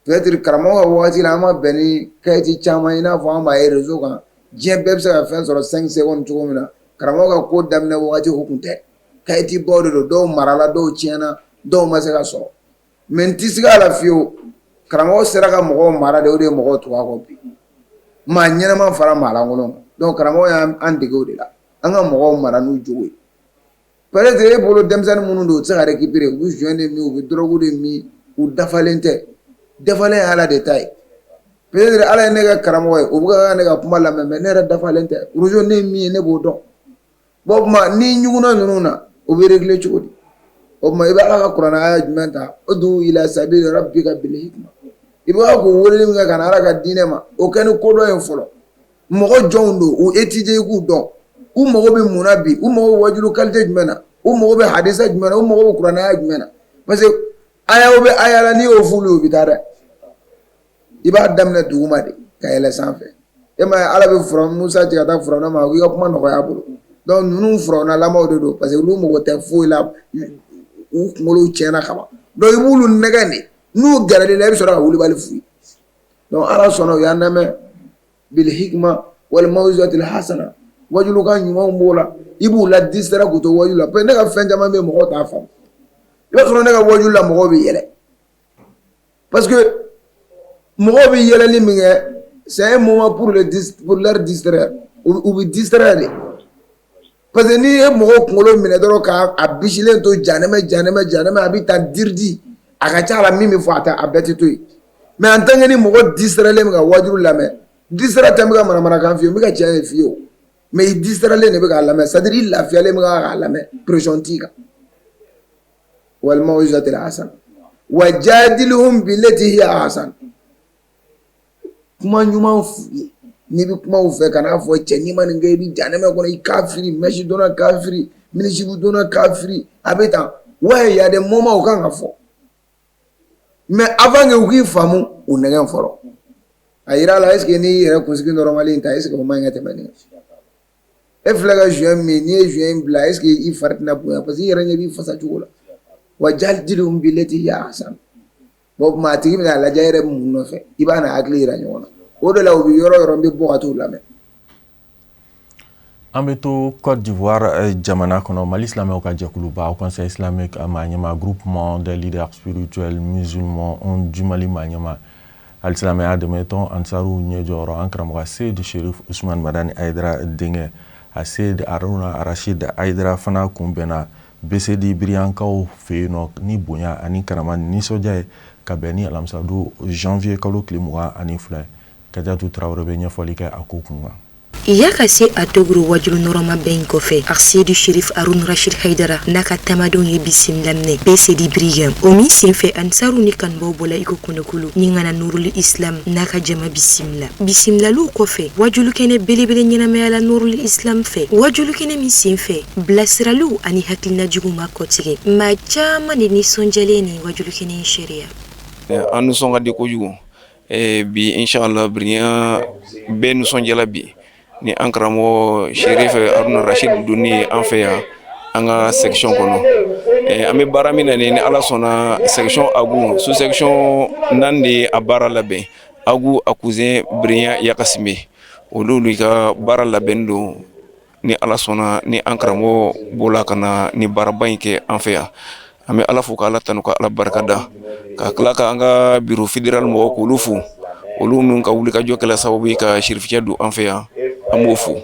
Speaker 19: peut-être karamɔgɔ ka wagati la an ma bɛn ni kayiti caman ye i n'a fɔ an b'a ye réseau kan diɲɛ bɛɛ bɛ se ka fɛn sɔrɔ 5 secondes cogo min na karamɔgɔ ka ko daminɛ wagati o kun tɛ kayiti baw de don dɔw marala dɔw tiɲɛna dɔw ma se ka sɔrɔ mais n tɛ siga a la fiyewu karamɔgɔ sera ka mɔgɔw mara de o de ye mɔgɔw tugu a kɔ bi maa ɲɛnama fara maa lankolon kan donc karamɔgɔ y'an dege o de la an ka mɔgɔw mara n'u jogo ye peut-être e bolo denmisɛnnin minnu don u tɛ se ka récupérer u bɛ joint de min u bɛ drogue de min u dafalen tɛ dafalen ye ala de ta ye peut-être ala ye ne kɛ karamɔgɔ ye u bɛ ka ne ka kuma lamɛn mais ne yɛrɛ dafalen tɛ rojo ne ye min ye ne b'o dɔn bon o tuma n'i ɲugunna ninnu na o bɛ régler cogo di o tuma i bɛ ala ka kuranɛ aya jumɛn ta udu ila sabili rabbika bil hikma i bɛ k'o weleli min kɛ ka na ala ka diinɛ ma o kɛ ni kodɔn ye fɔlɔ mɔgɔ jɔnw don u étudier i k'u dɔn u mago bɛ mun na bi u mago bɛ wajulu qualité jumɛn na u mago bɛ hadisa jumɛn na u mago bɛ kuranɛ aya jumɛn na parce que ayaw bɛ aya la n'i y'o f'olu ye u bɛ taa dɛ i b'a daminɛ duguma de ka yɛlɛ sanfɛ e ma ye ala bɛ fura musa ci ka taa firawuna ma ko i ka kuma nɔgɔya a bolo donc ninnu firawuna lamaw de don parce que olu mago tɛ foyi la u kunkolo tiɲɛna kaban donc i b'olu nɛgɛn de n'u gɛrɛl'i la i bɛ sɔrɔ ka wulibali f'u ye donc ala sɔnna u y'an lamɛn bil hikma wal maw'izatil hasana wajulukan ɲumanw b'o la i b'u la distraire k'u to wajulu la parce que ne ka fɛn caman bɛ yen mɔgɔw t'a faamu i b'a sɔrɔ ne ka wajulu la mɔgɔw bɛ yɛlɛ parce que mɔgɔw bɛ yɛlɛli min kɛ c'est un moment pour le pour leur distraire u bɛ distraire de parce que n'i ye mɔgɔw kunkolo minɛ dɔrɔn k'a a bisilen to janɛmɛ janɛmɛ janɛmɛ a bɛ taa diridi a ka ca la min bɛ fɔ a tɛ a bɛɛ tɛ to yen mais en tant que ni mɔgɔ distrailen bɛ ka wajulu lamɛn distraire tɛ n bɛ ka manamanakan f'i ye n bɛ ka tiɲɛ de f'i ye o mais i distrailen de bɛ k'a lamɛn c'est à dire i lafiyalen bɛ k'a lamɛn pression t'i kan. Wal maw'izatil hasana wajadilhum billati hiya ahsan kuma ɲuman f'u ye n'i bɛ kuma u fɛ kan'a fɔ cɛ n'i ma nin kɛ i bɛ janɛmɛ kɔnɔ i kafiri mèche donna kafiri mini-jupe donna kafiri a bɛ tan ouais il y a des moments o kan ka fɔ mais avant que u k'i faamu u nɛgɛn fɔlɔ a yira la est ce que n'i yɛrɛ kunsigi normal in ta est ce que o man ɲi ka tɛmɛ nin kan e filɛ ka joint min n'i ye joint in bila est ce que i fari tɛna bonya parce que i yɛrɛ ɲɛ b'i fasa cogo la wajadilhum billati hiya ahsan bon o tuma a tigi bɛna a lajɛ e yɛrɛ bɛ mun nɔfɛ i b'a n'a hakili yira ɲɔgɔn na o de la u bɛ yɔrɔ yɔrɔ n bɛ bɔ ka t'u lamɛn.
Speaker 1: An bɛ to Côte d'Ivoire jamana kɔnɔ Mali silamɛw ka jɛkuluba Haut Conseil islamique maa ɲɛmaa groupement des leaders spirituels musulmans du Mali maa ɲɛmaa Alisilamɛya dɛmɛtɔn Ansaru ɲɛjɔyɔrɔ an karamɔgɔ Seyidi Sherif Usman Madani Hayidara denkɛ a Seyidi Haruna Arashid Hayidara fana kunbɛnna BCD Biriyankaw fɛ yen nɔ ni bonya ani karama ni nisɔndiya ye ka bɛn ni alamisadon janvier kalo tile 22 ye. Kajatu Tarawele bɛ ɲɛfɔli kɛ a ko kun kan.
Speaker 6: Ya ka se a togoro wajulu nɔrɔma bɛɛ in kɔfɛ, Aseyidi Sherif Harun Rashid Haidara n'a ka taamadenw ye bisimila minɛ Besedi Birigan. O min senfɛ, Ansaru ni kanubaw bɔla iko kɔnɔkulu ni ka na Nurul Islam n'a ka jama bisimila. Bisimilaliw kɔfɛ, wajulukɛnɛ belebele ɲɛnamayala Nurul Islam fɛ. Wajulukɛnɛ min senfɛ, bilasiraliw ani hakilinajiginw ma kɔtigɛ. Maa caman de nisɔndiyalen nin wajulukɛnɛ in seereya.
Speaker 13: An nisɔn ka di kojugu bi, inshallah. Biriyan bɛɛ nisɔndiyala bi ni an karamɔgɔ Sherif Haruna Rashid donni ye an fɛ yan, an ka section kɔnɔ. An bɛ baara min na ni Ala sɔnna, section Agu, sous section naani de ye a baara labɛn: Agu, Akuzɛn, Biriyan, Yakasime. Olu ka baara labɛn don. Ni Ala sɔnna, ni an karamɔgɔ bɔla ka na ni baaraba in kɛ an fɛ yan, an bɛ Ala fo, ka Ala tanu, ka Ala barika da, ka tila ka an ka bureau fédéral mɔgɔw, k'olu fo, olu minnu ka wulikajɔ kɛla sababu ye ka Sherifcɛ don an fɛ yan, an b'o fo,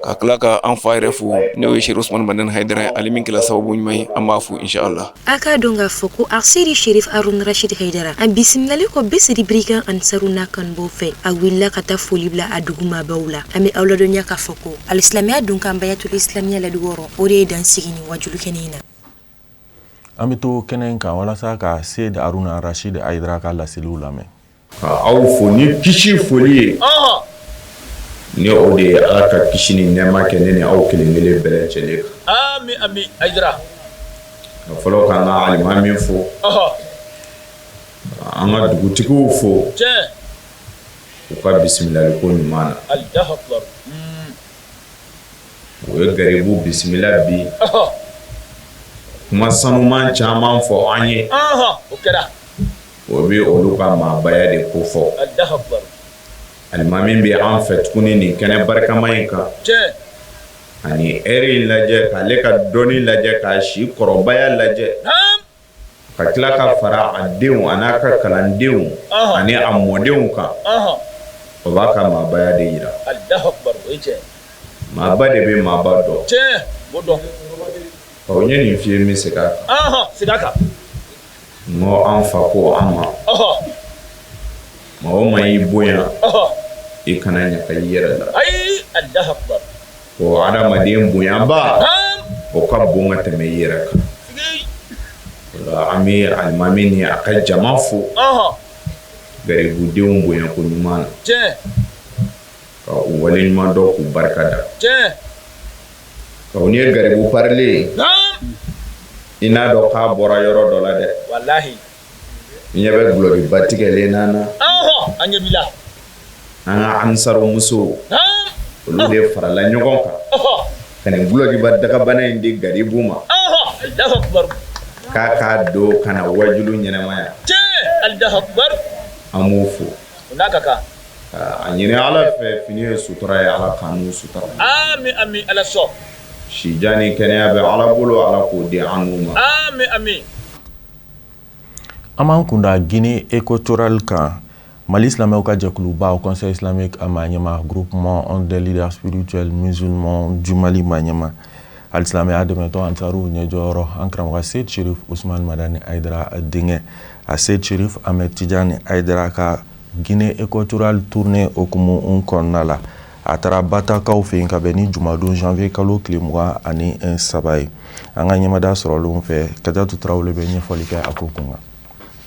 Speaker 13: ka tila ka an fa yɛrɛ fo, n'o ye Sherif Usumani Madani Hayidara, ale min kɛla sababu ɲuman ye, an b'a fo, inshallah.
Speaker 6: A k'a dɔn k'a fɔ ko Aseyidi Sherif Harun Rashid Haidara, a bisimilalen kɔ Besedi Birigan Ansaru n'a kanubaw fɛ, a wulila ka taa foli bila a dugu maabaw la. An bɛ aw ladɔnniya k'a fɔ ko alisilamɛya donkan Bayatul Islamiya Ladiwɔrɔ, o de ye dan sigi nin wajulukɛnɛ in na.
Speaker 1: An bɛ to kɛnɛ in kan walasa ka Seyid Haruna Rashid Hayidara ka laseliw lamɛn.
Speaker 20: Ka aw fo ni kisi foli ye, ni o de ye Ala ka kisi ni nɛɛma kɛ ne ni aw kelen kelen bɛɛ lajɛlen kan.
Speaker 21: Ami ami Hayidara.
Speaker 20: Ka fɔlɔ k'an ka alimami fo, an ka dugutigiw fo u ka bisimilaliko ɲuman na.
Speaker 21: Alahu akibaru.
Speaker 20: U ye garibu bisimila bi, kuma sanuman caman fɔ an ye.
Speaker 21: O kɛra.
Speaker 20: O bɛ olu ka maabaya de ko fɔ. Alimami bɛ an fɛ tuguni nin kɛnɛ barikama in kan, ani ɛri in lajɛ, k'ale ka dɔnni lajɛ, k'a si kɔrɔbaya lajɛ, ka tila ka fara a denw a n'a ka kalandenw ani a mɔdenw kan, o b'a ka maabaya de yira. Maaba de bɛ maaba dɔn. Ɔ, n ye nin f'i ye, n bɛ segin a kan. N ko an fa ko an ma, maa o maa y'i bonya, i kana ɲaga i yɛrɛ la. Ko adamaden bonyaba, o ka bon ka tɛmɛ i yɛrɛ kan. O la, an bɛ alimami ni a ka jama fo garibudenw bonyako ɲuman na, ka u waleɲuman dɔn, k'u barika da. N'i ye garibu parilen ye, i n'a dɔn k'a bɔra yɔrɔ dɔ la dɛ. I ɲɛ bɛ dulɔkiba tigɛlen na na, an ka ansaru musow, olu de farala ɲɔgɔn kan ka nin dulɔkiba dagabana in di garibu ma, k'a k'a don ka na wajulu ɲɛnamaya. An b'u fo. A ɲini Ala fɛ, fini ye sutura ye, Ala k'an n'u sutura.
Speaker 21: Ami ami Ala sɔn.
Speaker 20: Sijan ni kɛnɛya bɛ Ala bolo, Ala k'o di an n'u ma.
Speaker 21: Ami ami.
Speaker 1: An b'an kunda Guinée équatoriale kan. Mali silamɛw ka jɛkuluba, Haut Conseil islamique a maa ɲɛmaa, Groupement des leaders spirituels musulmans du Mali maa ɲɛmaa, alisilamɛya dɛmɛtɔn Ansaru ɲɛjɔyɔrɔ, an karamɔgɔ Seyid Sherif Usman Madani Hayidara denkɛ, a Seyid Sherif Ahmed Tijani Hayidara ka Guinée équatoriale tournée hukumu kɔnɔna la, a taara Batakaw fɛ yen ka bɛn ni jumadon janvier kalo tile 23 ye. An ka ɲɛmada sɔrɔlenw fɛ, Kajatu Tarawele bɛ ɲɛfɔli kɛ a ko kun kan.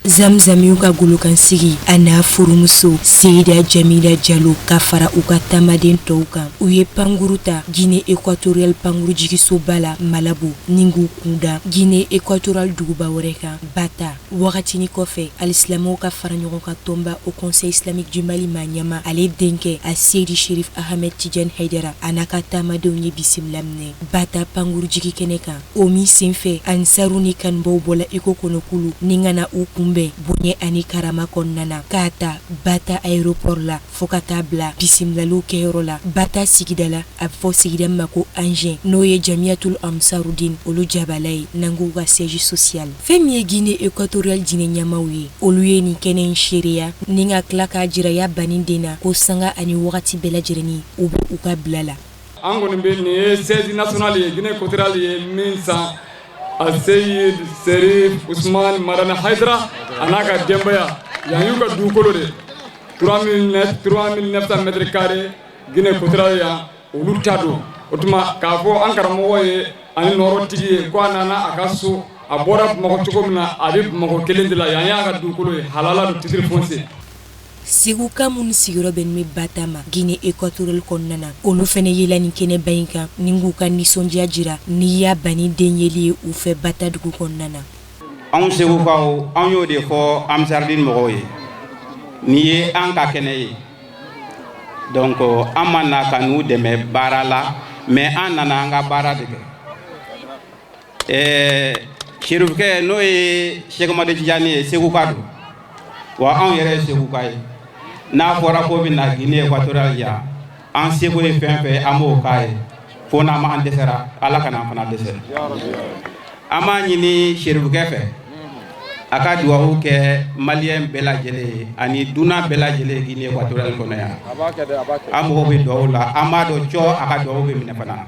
Speaker 6: Zamzamiw ka golokansigi, a n'a furumuso Seyida Jamila Jalo, ka fara u ka taamaden tɔw kan, u ye pankuru ta Guinée équatoriale pankurujigisoba la Malabo ni k'u kunda Guinée équatoriale duguba wɛrɛ kan, Bata. Wagatinin kɔfɛ, alisilamɛw ka fara ɲɔgɔn kan tɔnba, Haut Conseil islamique du Mali maa ɲɛmaa, ale denkɛ a Seyidi Sherif Ahmed Tijani Hayidara, a n'a ka taamadenw ye bisimila minɛ Bata pankurujigi kɛnɛ kan. O min senfɛ, ansaru ni kanubaw bɔla iko kɔnɔkulu ni ka na u kunbɛn bonya ani karama kɔnɔna na, k'a ta Bata aéroport la fo ka taa bila bisimilaliw kɛyɔrɔ la Bata sigida la, a bɛ fɔ sigida min ma ko Anzɛn, n'o ye Jamiyatul Ansarudin olu jabala ye, n'an k'u ka siège social. Fɛn min ye Guinée équatoriale diinɛ ɲɛmaaw ye, olu ye nin kɛnɛ in seereya ni ka tila k'a jira ya banin den na ko sanga ani wagati bɛɛ lajɛlen u bɛ u ka bila la.
Speaker 22: An kɔni bɛ nin ye siège national ye, Guinée équatoriale ye min san.
Speaker 3: Aseyid Serif Usman Madani Haidara a n'a ka denbaya yan y'u ka dugukolo de 3900 mètres carrés Guinée Équatoriale yan olu ta don. O tuma k'a fɔ an karamɔgɔ ye ani nɔrɔtigi ye ko a nana a ka so, a bɔra Bamakɔ cogo min na, a bɛ Bamakɔ kelen de la yan y'a ka dugukolo ye, halala don, titre foncier.
Speaker 6: Seguka minnu sigiyɔrɔ bɛnnen bɛ Bata ma Guinée Équatoriale kɔnɔna na, olu fana yela nin kɛnɛba in kan ni k'u ka nisɔndiya jira ni ya banni den yeli ye u fɛ Bata dugu kɔnɔna na.
Speaker 22: Anw Segukaw, anw y'o de fɔ Ansardine mɔgɔw ye, nin ye an ka kɛnɛ ye. Donc an ma na ka n'u dɛmɛ baara la, mais an nana an ka baara de kɛ. Ɛɛ Serifukɛ, n'o ye Sɛki Amadu Tijani ye, Seguka don wa, anw yɛrɛ ye Seguka ye. N'a fɔra ko bɛ na Guinée Équatoriale yan, an seko ye fɛn fɛn, an b'o k'a ye, fo n'an ma an dɛsɛra, Ala kana an fana dɛsɛ. An b'a ɲini Serifukɛ fɛ a ka dugawu kɛ maliyɛn bɛɛ lajɛlen ye ani dunan bɛɛ lajɛlen ye Guinée Équatoriale kɔnɔ yan. An mago bɛ dugawu la, an b'a dɔn cɔ a ka dugawu bɛ minɛ fana.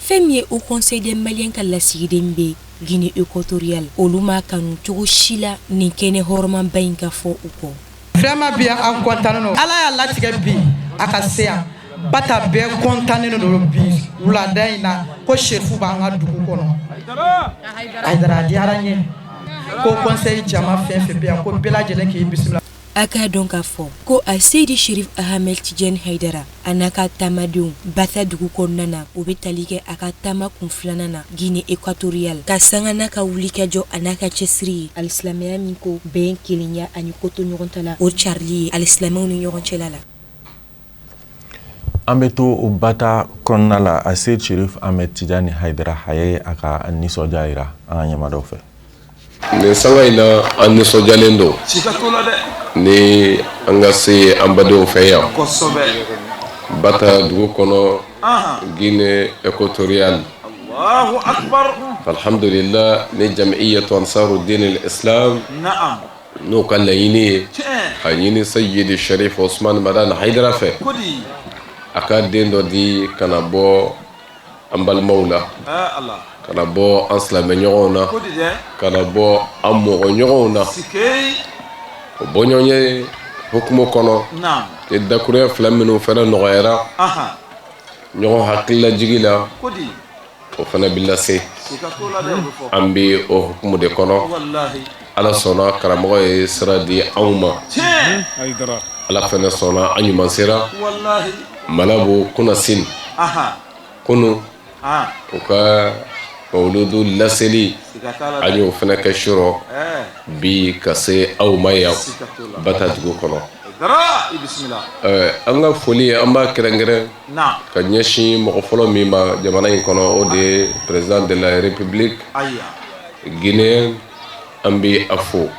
Speaker 6: Fɛn min ye Haut Conseil des Maliens ka lasigiden bɛ Guinée Équatoriale, olu ma kanu cogo si la nin kɛnɛ hɔrɔnmanba in ka fɔ u kɔ.
Speaker 23: Vraiment bi an kɔntannen don, Ala y'a latigɛ bi a ka se yan. Bata bɛɛ kɔntannen don bi wulada in na ko Serifu b'an ka dugu kɔnɔ. Hayidara, a diyara n ye ko conseil jama fɛn fɛn bɛ yan, ko bɛɛ lajɛlen k'i bisimila.
Speaker 6: A k'a dɔn k'a fɔ ko a Seyidi Sherif Ahmed Tijani Hayidara a n'a ka taamadenw Bata dugu kɔnɔna na, o bɛ tali kɛ a ka taama kun filanan na Guinée Équatoriale, ka sanga n'a ka wulikajɔ a n'a ka cɛsiri ye alisilamɛya min ko bɛn, kelenya ani ko to ɲɔgɔn ta la, o carili ye alisilamɛw ni ɲɔgɔn cɛla la.
Speaker 1: An bɛ to o Bata kɔnɔna la. A Seyidi Sherif Ahmed Tijani Hayidara, a ye a ka nisɔndiya jira an ka ɲɛmaadaw fɛ.
Speaker 24: Nin sanga in na, an nisɔndiyalen don ni an ka se an badenw fɛ yan Bata dugu kɔnɔ, Guinée Équatoriale. Alhamdulillah, ni Jamiyatu Ansarudin Islam n'o ka laɲini ye a ɲini Seyidi Sherif Osman Madani Hayidara fɛ, a ka den dɔ di ka na bɔ an balimaw la, ka na bɔ an silamɛɲɔgɔnw na, ka na bɔ an mɔgɔ ɲɔgɔnw na. O bɔɲɔgɔn ye hukumu kɔnɔ, ni dakuruya fila minnu fana nɔgɔyara ɲɔgɔn hakililajigi la, o fana bɛ lase. An bɛ o hukumu de kɔnɔ. Ala sɔnna, karamɔgɔ ye sira di anw ma, Ala fana sɔnna, an ɲuman sera Malabo Kunasini kunun, u ka mawuludu laseli, an y'o fana kɛ surɔ bi ka se aw ma yan Bata dugu kɔnɔ. An ka foli, an b'a kɛrɛnkɛrɛn ka ɲɛsin mɔgɔ fɔlɔ min ma jamana in kɔnɔ, o de ye président de la République guinéenne. An bɛ a fo,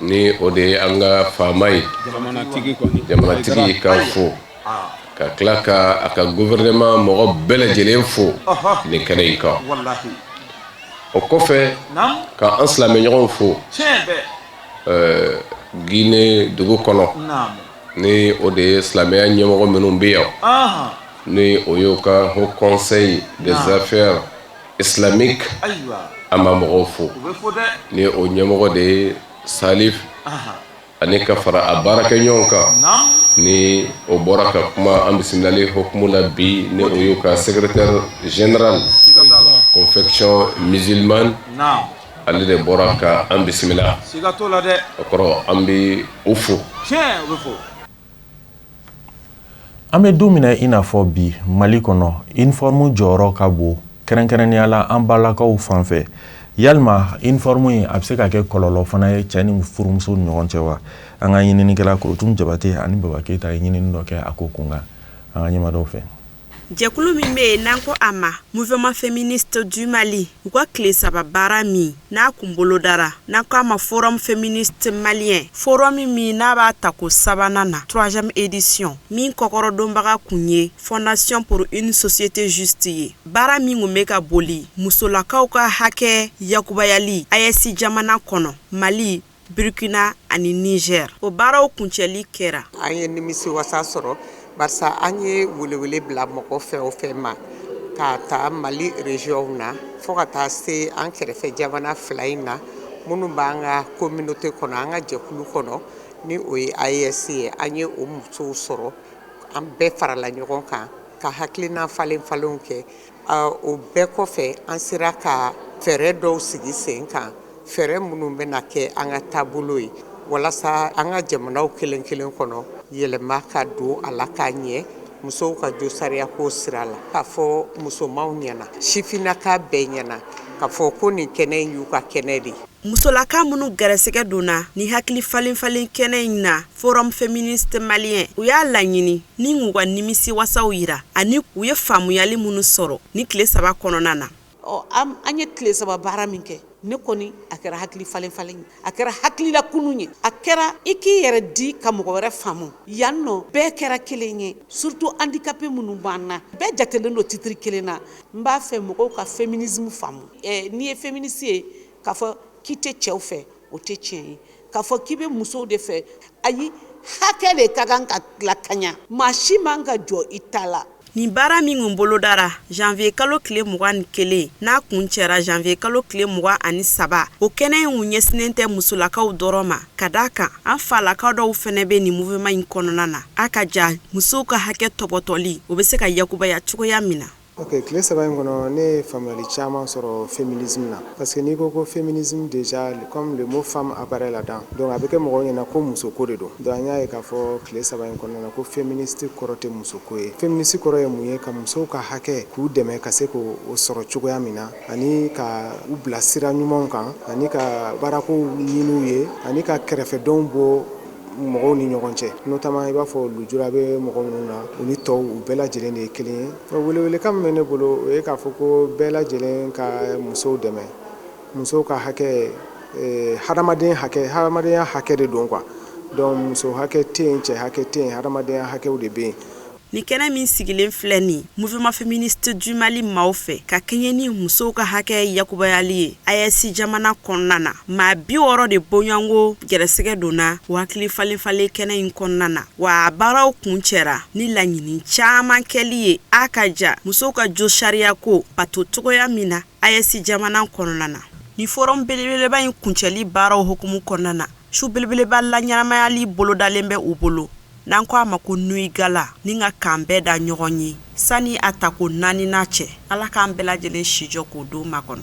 Speaker 24: ni o de ye an ka faama ye, jamanatigi, k'a fo ka tila ka a ka gouvernement mɔgɔ bɛɛ lajɛlen fo nin kɛnɛ in kan. O kɔfɛ, ka an silamɛɲɔgɔnw fo Guinée dugu kɔnɔ, ni o de ye silamɛya ɲɛmɔgɔ minnu bɛ yan, ni o y'o ka Haut Conseil des affaires islamiques, an b'a mɔgɔw fo, ni o ɲɛmɔgɔ de ye Salif ani ka fara a baarakɛɲɔgɔn kan, ni o bɔra ka kuma an bisimilali hukumu la bi, ni o y'o ka secrétaire général confession musulmane, ale de bɔra ka an bisimila. O kɔrɔ, an bɛ u fo.
Speaker 1: An bɛ don min na i n'a fɔ bi, Mali kɔnɔ, uniforme jɔyɔrɔ ka bon, kɛrɛnkɛrɛnnenya la an balakaw fan fɛ. Yalima uniforme in, a bɛ se ka kɛ kɔlɔlɔ fana ye cɛ ni furumuso ni ɲɔgɔn cɛ wa? An ka ɲininikɛla Korotum Jabate ani Baba Keyita ye ɲinini dɔ kɛ a ko kunkan an ka ɲɛmaadaw fɛ.
Speaker 2: Jɛkulu min bɛ yen n'an ko a ma Mouvement féministe du Mali, u ka tile 3 baara min n'a kun bolodara, n'an ko a ma Forum féministe malien, forum min n'a b'a tako sabanan na, troisième édition, min kɔkɔrɔdonbaga kun ye Fondation pour une société juste ye. Baara min kun bɛ ka boli musolakaw ka hakɛ yakubayali AES jamana kɔnɔ, Mali, Burkina ani Niger, o baaraw kuncɛli kɛra.
Speaker 25: An ye nimisi wasa sɔrɔ, barisa an ye welewele bila mɔgɔ fɛn o fɛn ma.
Speaker 4: K'a ta Mali région na fo ka taa se an kɛrɛfɛ jamana fila in na, minnu b'an ka communauté kɔnɔ, an ka jɛkulu kɔnɔ, ni o ye AES ye. An ye o musow sɔrɔ, an bɛɛ farala ɲɔgɔn kan ka hakilina falen falenw kɛ. O bɛɛ kɔfɛ, an sera ka fɛɛrɛ dɔw sigi sen kan, fɛɛrɛ minnu bɛna kɛ an ka taabolo ye walasa an ka jamanaw kelen kelen kɔnɔ, yɛlɛma ka don a la k'a ɲɛ musow ka jo sariya ko sira la, k'a fɔ musomanw ɲɛna, sifinnaka bɛɛ ɲɛna, k'a fɔ ko nin kɛnɛ in y'u ka kɛnɛ de ye.
Speaker 5: Musolaka minnu gɛrɛsɛgɛ donna ni hakili falen falen kɛnɛ in na, Forum féministe malien, u y'a laɲini ni k'u ka nimisi wasaw yira ani u ye faamuyali minnu sɔrɔ ni tile 3 kɔnɔna na.
Speaker 7: Ɔ, an ye tile 3 baara min kɛ, ne kɔni, a kɛra hakili falen falen ye, a kɛra hakilila kunun ye, a kɛra i k'i yɛrɛ di ka mɔgɔ wɛrɛ faamu. Yan nɔ, bɛɛ kɛra kelen ye, surtout handicapé minnu b'an na, bɛɛ jatelen don titre kelen na. N b'a fɛ mɔgɔw ka féminisme faamu. N'i ye féministe ye, k'a fɔ k'i tɛ cɛw fɛ, o tɛ tiɲɛ ye. K'a fɔ k'i bɛ musow de fɛ, ayi, hakɛ de ka kan ka lakanya, maa si man ka jɔ i ta la.
Speaker 5: Nin baara min kun bolodara janvier kalo tile 21, n'a kun cɛra janvier kalo tile 23, o kɛnɛ in kun ɲɛsinnen tɛ musolakaw dɔrɔn ma, ka d'a kan an falakaw dɔw fɛnɛ bɛ nin mouvement in kɔnɔna na. A ka ja musow ka hakɛ tɔbɔtɔli, o bɛ se ka yakubaya cogoya min na.
Speaker 8: Ok, tile 3 in kɔnɔ, ne ye faamuyali caman sɔrɔ féminisme na, parce que n'i ko ko féminisme, déjà, comme le mot femme apparaît là-dedans, donc a bɛ kɛ mɔgɔw ɲɛna ko muso ko de don. Donc an y'a ye k'a fɔ tile 3 in kɔnɔna na ko féministe kɔrɔ tɛ muso ko ye. Féministe kɔrɔ ye mun ye? Ka musow ka hakɛ, k'u dɛmɛ ka se k'o sɔrɔ cogoya min na, ani ka u bila sira ɲumanw kan, ani ka baarakow ɲini u ye, ani ka kɛrɛfɛdɔnw bɔ mɔgɔw ni ɲɔgɔn cɛ, notamment i b'a fɔ lujura bɛ mɔgɔ minnu na, u ni tɔw, u bɛɛ lajɛlen de ye kelen ye. Welewelekan min bɛ ne bolo, o ye k'a fɔ ko bɛɛ lajɛlen ka musow dɛmɛ. Musow ka hakɛ, hadamaden hakɛ, hadamadenya hakɛ de don quoi. Donc muso hakɛ tɛ yen, cɛ hakɛ tɛ yen, hadamadenya hakɛw de bɛ yen.
Speaker 5: Ni kɛnɛ min sigilen filɛ nin, Mouvement féministe du Mali maaw fɛ, ka kɛɲɛ ni musow ka hakɛ yakubayali ye AES jamana kɔnɔna na, maa 60 de bɔɲɔgɔnko gɛrɛsɛgɛ donna o hakili falen falen kɛnɛ in kɔnɔna na. Wa a baaraw kun cɛra ni laɲini caman kɛli ye, a ka ja musow ka jo sariya ko bato cogoya min na AES jamana kɔnɔna na. Ni forum belebeleba in kuncɛli baaraw hukumu kɔnɔna na, su belebeleba laɲɛnamayali bolodalen bɛ u bolo, n'an ko a ma ko nuit gala, ni ka kan bɛɛ da ɲɔgɔn ye sani a tako naaninan cɛ. Ala k'an bɛɛ lajɛlen sijɔ k'o don makɔnɔ.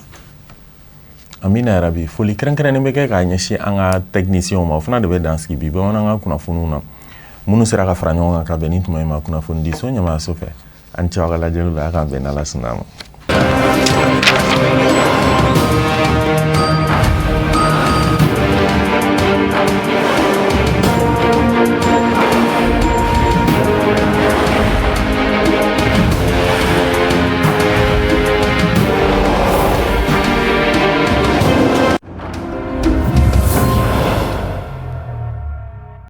Speaker 1: Amina yarabi. Foli kɛrɛnkɛrɛnnen bɛ kɛ k'a ɲɛsin an ka techniciens ma. O fana de bɛ dan sigi bi bamanankan kunnafoniw na, minnu sera ka fara ɲɔgɔn kan ka bɛn ni tuma in ma kunnafoni di so ɲɛmaayaso fɛ. An cɛ aw ka lajɛliw la, a k'an bɛn n'Ala sɔnna a ma.